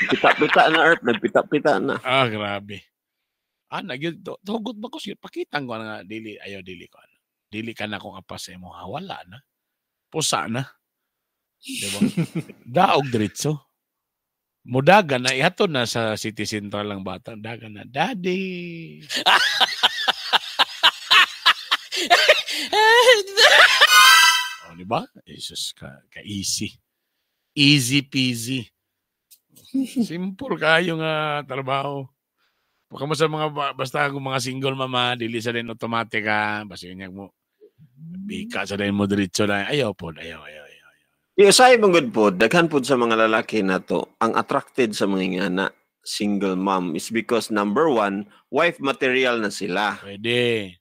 Pita-pita na earth, nagpita-pita na. Ah, grabe. Ana gyud tugot ba ko siya pakitang ko nga dili ayo dili ko ana. Dili ka na akong apas sa imo. Ha, wala na. Pusa na. Diba? Daog diretso. Mudaga na ihatod na sa City Central ang bata. Daga na, Daddy. O, di ba? Jesus, ka easy. Easy peasy. Simple kayo nga trabaho. Baka mo sa mga basta kung mga single mama, dili sa din automatic ha. Basta yun mo. Bika sa din mo diretso na. Ayaw po, ayaw, ayaw, ayaw. Di usay man gud pod, daghan pod sa mga lalaki na to ang attracted sa mga ingana single mom is because number one, wife material na sila. Pwede.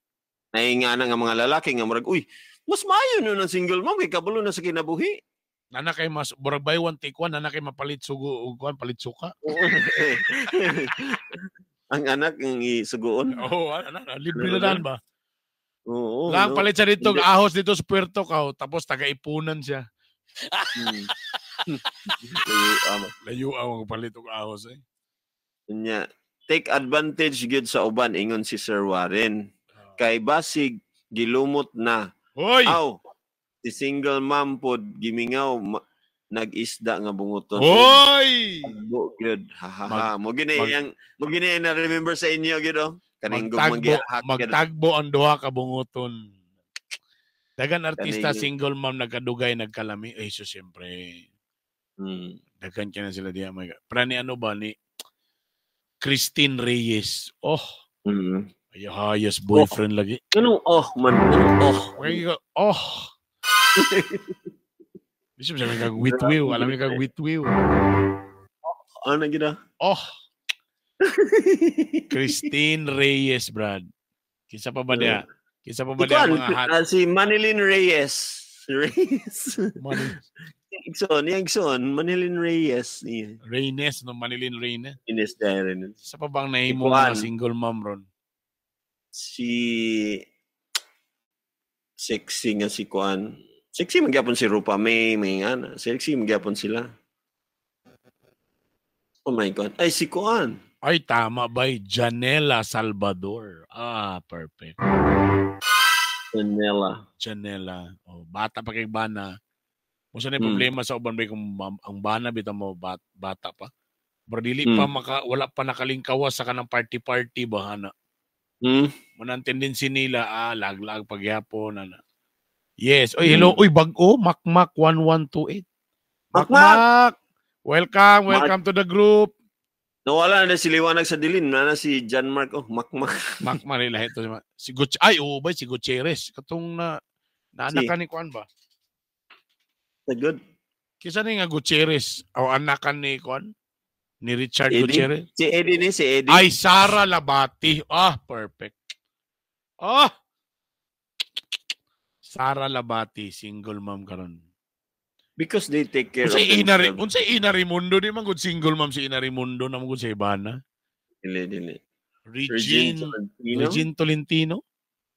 Naingana nga mga lalaki nga murag, uy, mas maayo nun ang single mom kay kabalo na sa kinabuhi. Nana kay mas murag buy one take one, nana kay mapalit sugo ug kuan palit suka. Ang anak ang isugoon. Oo, ana libre na daan ba? Oo. Lang no? palit siya dito, Hindi. ahos dito sa Puerto ka, tapos taga-ipunan siya. Layo, ama. Layo ang palit og ahos eh. Nya, take advantage gyud sa uban ingon si Sir Warren. Kay basig gilumot na. Hoy! Aw, si single mom pod gimingaw nag-isda nga bunguton. Hoy! Tagbo gyud. Ha ha ha. Mo gini yang mo gini na remember sa inyo gyud oh. Kaning Magtagbo, gumanggiahak gyud. magtagbo ang duha ka bunguton. Dagan artista Kaning- single mom nagkadugay nagkalami. Eh so siyempre. Dagan kaya na sila diya. My God. Pero ni ano ba ni Christine Reyes. Oh. Ay, highest boyfriend lagi. Anong oh man? Anong oh? Okay, go. Oh. Bisyo sabi kag witwiw. Alam niyo kag witwiw. Ano gid ah? Oh. Christine Reyes, Brad. Kinsa pa ba niya? Kinsa pa ba niya Ikuan, mga hot? si Manilyn Reyes. Reyes. Igsoon, yung Igsoon, Manilyn Reyes. Yeah. Reynes, no? Manilyn Reynes. Ines Darren. Sa pa bang nahimo Ikuan. mga single mom ron? Si sexy nga si Kuan. Sexy magyapon si Rupa May, may ana. Sexy magyapon sila. Oh my God. Ay, si Kuan. Ay, tama ba? Janela Salvador. Ah, perfect. Janela. Janela. Oh, bata pa kay bana. Kung saan problema sa uban ba kung ang bana bitaw mo bata pa. Pero dili pa wala pa nakalingkawas sa kanang party-party ba hana. Muna ang tendency nila laglag pagyapon ana. Yes. Oy, hello. Uy, bag-o Makmak 1128. Makmak! Welcome, welcome to the group. Nawala na si Liwanag sa dilim. Na si John Mark. Oh, Makmak. Makmak nila ito. Si Guch ay, oo ba si Gutierrez. Katong na naanakan ni Kuan ba? Good. Kisa ni nga Gutierrez o anakan ni Kuan? Ni Richard Eddie? Gutierrez. Si Eddie ni, si Eddie. Ay, Sara Labati. Ah, perfect. Ah! Sara Labati, single mom karon. Because they take care Unsay of Ina themselves. unsay Ina Raimundo di man gud single mom si Ina Raimundo na man gud sa ibana. Dili, dili. Regine Regine Tolentino. Regine Tolentino.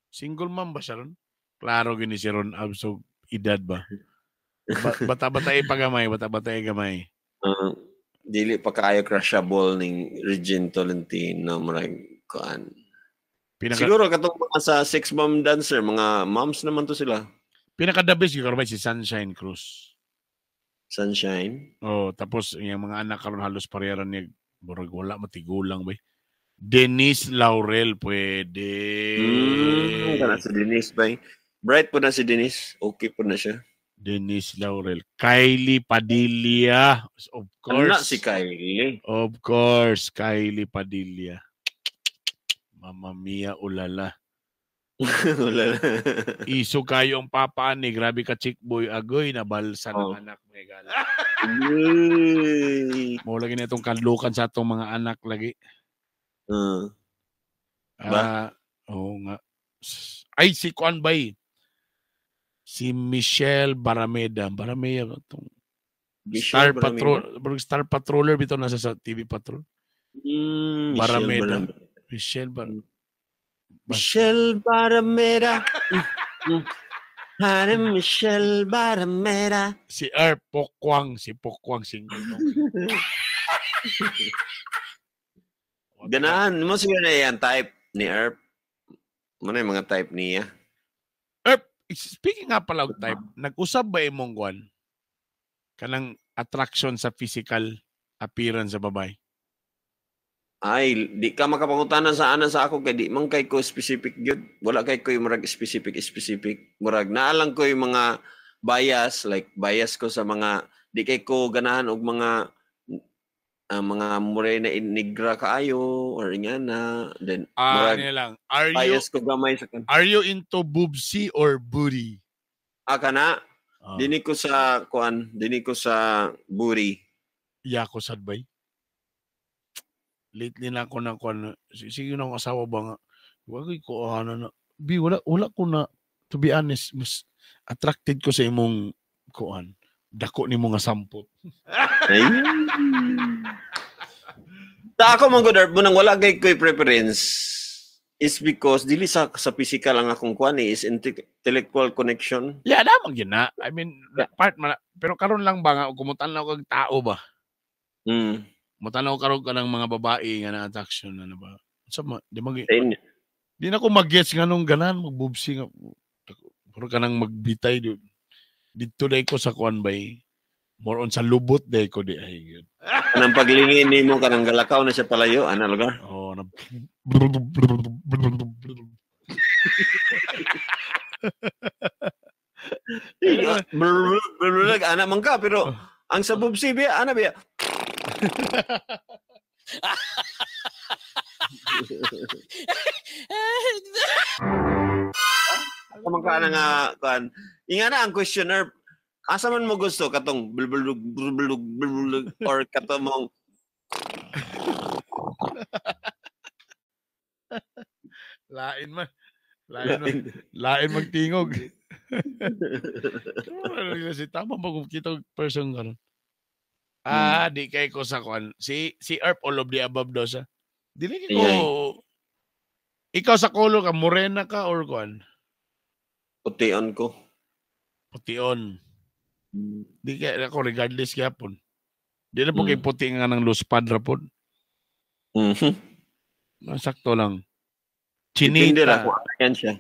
Single mom ba siya ron? Klaro gini si Ron Abs og edad ba? Bata-bata pa gamay, bata-bata gamay. Dili pa kaayo crushable ning Regine Tolentino murag kuan. Pinaka Siguro katong mga sa Six Mom Dancer, mga moms naman to sila. Pinaka the best gyud karon si Sunshine Cruz. Sunshine. Oh, tapos yung mga anak karon halos pareha ra niya, murag wala matigulang ba. Denise Laurel pwede. Kana si Denise bay. Bright po na si Denise. Okay po na siya. Denise Laurel. Kylie Padilla. Of course. Ano si Kylie? Of course, Kylie Padilla. Mamma mia, ulala. Wala na. Iso kayo ang papa ni. Grabe ka, chick boy. Agoy, nabalsa ng Oh. anak. May gala. Uy. Mo lagi na itong kadlukan sa atong mga anak lagi. Ba? Ah, oo nga. Ay, si Kuan Bay. Si Michelle Barameda. Barameda ba itong Michelle Star Barameda. Patrol. Star Patroller bitaw nasa sa TV Patrol. Michelle Barameda. Barameda. Michelle Bar Michelle Barameda. Hare Michelle Barameda. Si Er Pokwang, si Pokwang single. Ganahan mo siguro na yan type ni Erp. Mo na yung mga type niya. Erp, speaking nga pala og type, nag-usab ba imong kwan? Kanang attraction sa physical appearance sa babae. Ay, di ka makapangutana sa ana sa ako kay di man kay ko specific gyud. Wala kay ko yung murag specific specific. Murag naalang ko yung mga bias, like bias ko sa mga di kay ko ganahan og mga mga morena negra kaayo or ingana, then murag Ano lang. Are you bias ko gamay sa kan. are you into boobsy or booty? Ah, kana dinhi ko sa kuan, dinhi ko sa booty. Iya ko sad bay. Lately na ako na kuan. Sige na akong asawa ba nga. Wag ko ano na. Bi wala wala ko na, to be honest, mas attracted ko sa imong kuan. Dako nimo nga sampot. Ay. Ta ako man gud mo nang wala kay koy preference is because dili sa physical ang akong kuan eh, is intellectual connection. Yeah, naman gyud na. I mean, part man na. Pero karon lang ba nga kumutan na og tao ba? Mutan-aw karon ka ng mga babae nga na attraction ano ba? Sa ma, di mag di na ko mag-gets nga nung ganan magbubsi nga. Pero kanang magbitay di didto day ko sa kuan bay. More on sa lubot day ko di ay gyud. Kanang paglingin nimo kanang galakaw na siya palayo ana lugar. Oh, na Brr, ana man ka pero ang sa bubsi biya ana biya. Asa man ka na nga kuan. Inga na ang questioner, asa man mo gusto katong bulbulug bulbulug bulbulug or katong mong Lain man. Lain man. Lain magtingog. Ano kasi tama ba kung kita og person karon? Ah, di kay ko sa kuan. Si si Erp all of the above daw siya. Dili kay ko. Iyay. Ikaw sa color ka morena ka or kuan? Pution ko. Pution. Di kay ako regardless gyapon. Di na po kay puti nga ng luspad ra pod. Sakto lang. Depende ra Chinita. kung ano yan siya.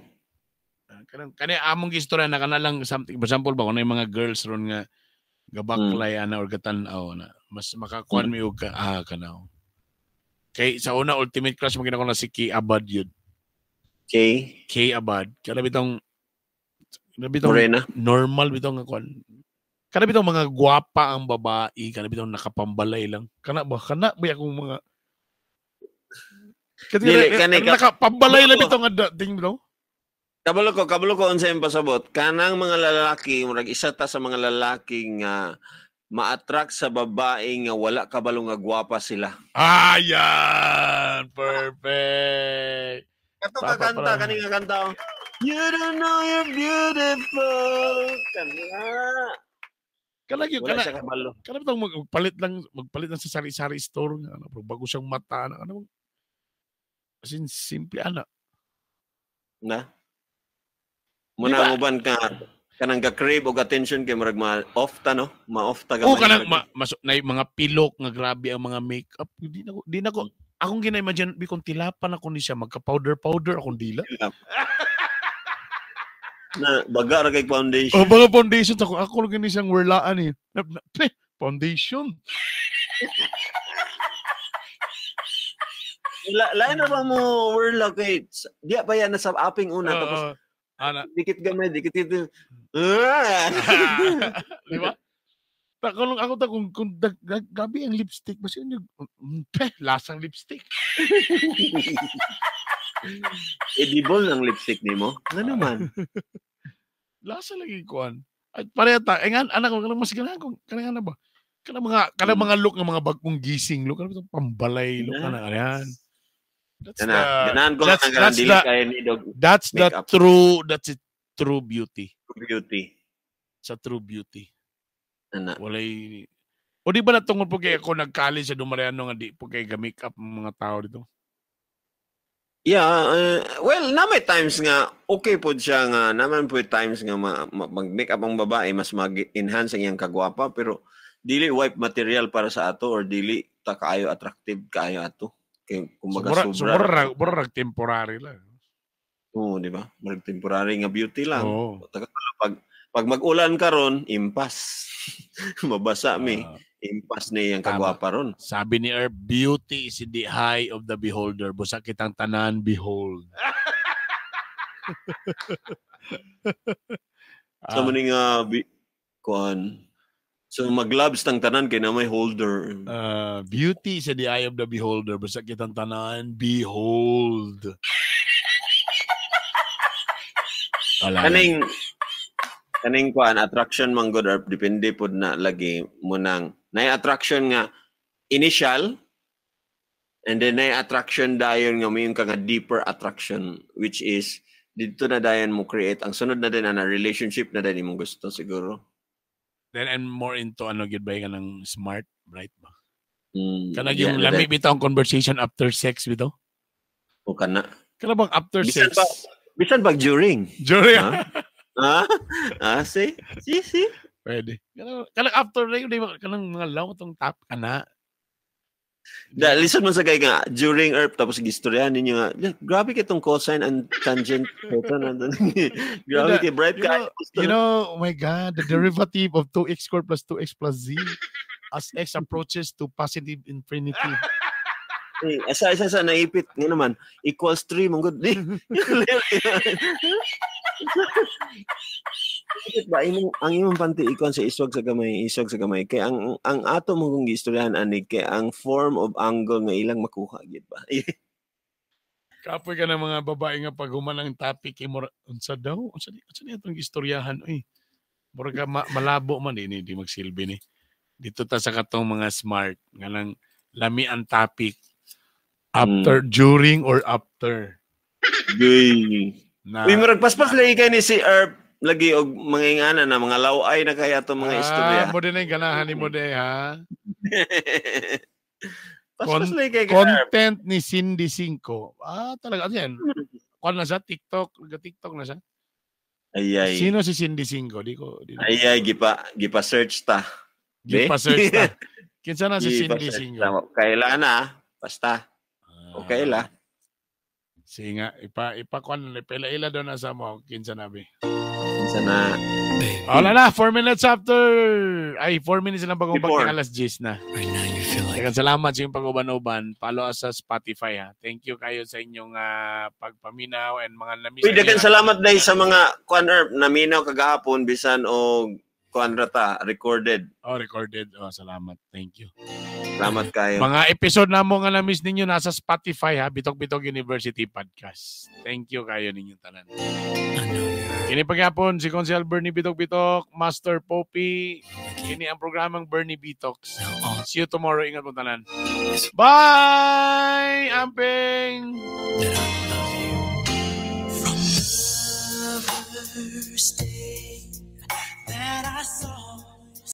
Kanang kani among gistorya na kana lang something, for example ba kung yung mga girls ron nga gabaklay ana or gatan-aw na mas makakuan mi og ka, kanaw. Kay sa una ultimate crush mo ko na si Kay Abad yun. Kay Kay Abad. Kana bitong Morena. Normal bitong nga kuan. Kana bitong mga gwapa ang babae, kana bitong nakapambalay lang. Kana ba kana ba akong mga Kasi Dili, kani ka- nakapambalay lang bitong nga dating bro. Kabalo ko unsa imong pasabot. Kanang mga lalaki, murag isa ta sa mga lalaki nga ma-attract sa babae nga wala kabalo nga gwapa sila. Ayan! Perfect! Kato Tama ka kanta, pala. kani nga kanta. oh. You don't know you're beautiful. Kana. Kana gyud Wala kana. siya kabalo. Kana bitong magpalit lang sa sari-sari store nga ano, pero bago siyang mata na ano. As in, simple ana. Na. Muna mo ban ka kanang ga-crave og attention kay murag ma-off ta no? Ma-off ta gamay. Oh, kanang na mga pilok nga grabe ang mga makeup. Di na ko akong gina-imagine bi kung tilapan ako ni siya magka-powder powder akong dila. Na baga ra kay foundation. Oh, baga foundation ako lang gini siyang werlaan eh. Foundation. Lain na ba mo werla kay diya pa yan nasa aping una tapos ana dikit gamay dikit dito. Di ba? Ako ta kung gabi ang lipstick basta yun lasang lipstick. Edible ang lipstick nimo? Nga naman. Lasa lagi kuan. At pareha ta, eh anak ko kanang mas ganahan ko kanang ana ba? Kanang mga look nga mga bagong gising look kanang pambalay look kana ayan. That's ganahan ko nga dili kay ni dog. That's the true, that's it, true beauty. Beauty. Sa true beauty. Ana. Walay. O di ba natungod po kay ako nag-college sa Dumariano nga di po kay ga-make up ang mga tao dito? Yeah, well, na may times nga okay po siya nga naman po times nga mag-make up ang babae mas mag-enhance ang iyang kagwapa pero dili wipe material para sa ato or dili ta kaayo attractive kaayo ato. Kay kumbaga sobra murag temporary lang. Oo, di ba? Murag temporary nga beauty lang. Oh. Pag mag-ulan karon, impas. Mabasa mi. Impas ni iyang kagwapa ron. Sabi ni Herb, beauty is in the eye of the beholder. Busa kitang tanan, behold. So maning kuan. So mag-gloves tang tanan kay na may holder. Beauty is in the eye of the beholder. Busa kitang tanan, behold. Wala. Kaning kuan attraction man good or depende pod na lagi mo nang nay attraction nga initial and then nay attraction dayon nga mayon ka nga deeper attraction which is didto na dayon mo create ang sunod na din na relationship na din imong gusto siguro. Then I'm more into ano gyud ba kanang smart bright ba. Kanang yung lami bitaw ang conversation after sex bitaw. O kana. Kana bang after bisan sex? Pa, bisan pag during. During. Ha? Ah, see? See? Pwede. Kanang after na yun, kanang mga law tong top ka na. Listen mo sa kay nga, during ERP, tapos gistoryahan ninyo nga, grabe kitong cosine and tangent. Grabe kay bright ka. You know, oh my God, the derivative of 2x squared plus 2x plus z as x approaches to positive infinity. Eh, asa naipit nga naman, equals 3, manggod. Bakit ba imong ang imong panty ikon sa iswag sa gamay kay ang ato mo kung giistoryahan ani kay ang form of angle nga ilang makuha gid ba. Kapoy ka ng mga babae nga pag human ang topic kay mura unsa daw unsa ni atong gistoryahan oy. Mura malabo man ini di magsilbi ni. Dito ta sa katong mga smart nga lang lami ang topic after during or after. Gay. Na, uy, murag paspas lagi kay ni si Erp lagi og mga ingana na mga laway na kaya to mga istorya. Mo din ang ganahan nimo de ha. Paspas lagi kay content ni Cindy Cinco. Ah, talaga ano yan? Kuan na sa TikTok, ga-TikTok na siya. Ay. Sino si Cindy Cinco? Di ko. Ay, gipa search ta. Gipa search ta. Kinsa na si Cindy Cinco? Kaila na, basta. Okay la. Sige nga, ipakuan, ipila-ila doon na sa mo, kinsa na bi. Kinsa na. Wala na, 4 minutes after. Ay, 4 minutes lang bagong pagka alas 10 na. Right now you feel like... Salamat sa iyong pag-uban-uban. Follow us sa Spotify ha. Thank you kayo sa inyong pagpaminaw and mga namis. Uy, dagan salamat dahil sa mga kuan herb naminaw kagahapon bisan og kuan rata recorded. Oh, recorded. Oh, salamat. Thank you. Salamat kayo. Mga episode na mo nga na-miss ninyo nasa Spotify ha, Bitok-Bitok University Podcast. Thank you kayo ninyong tanan. Kini pagyapon si Konsehal Bernie Bitok-Bitok, Master Poppy. Kini ang programang Bernie Bitoks. See you tomorrow. Ingat mo tanan. Bye! Amping! From the first day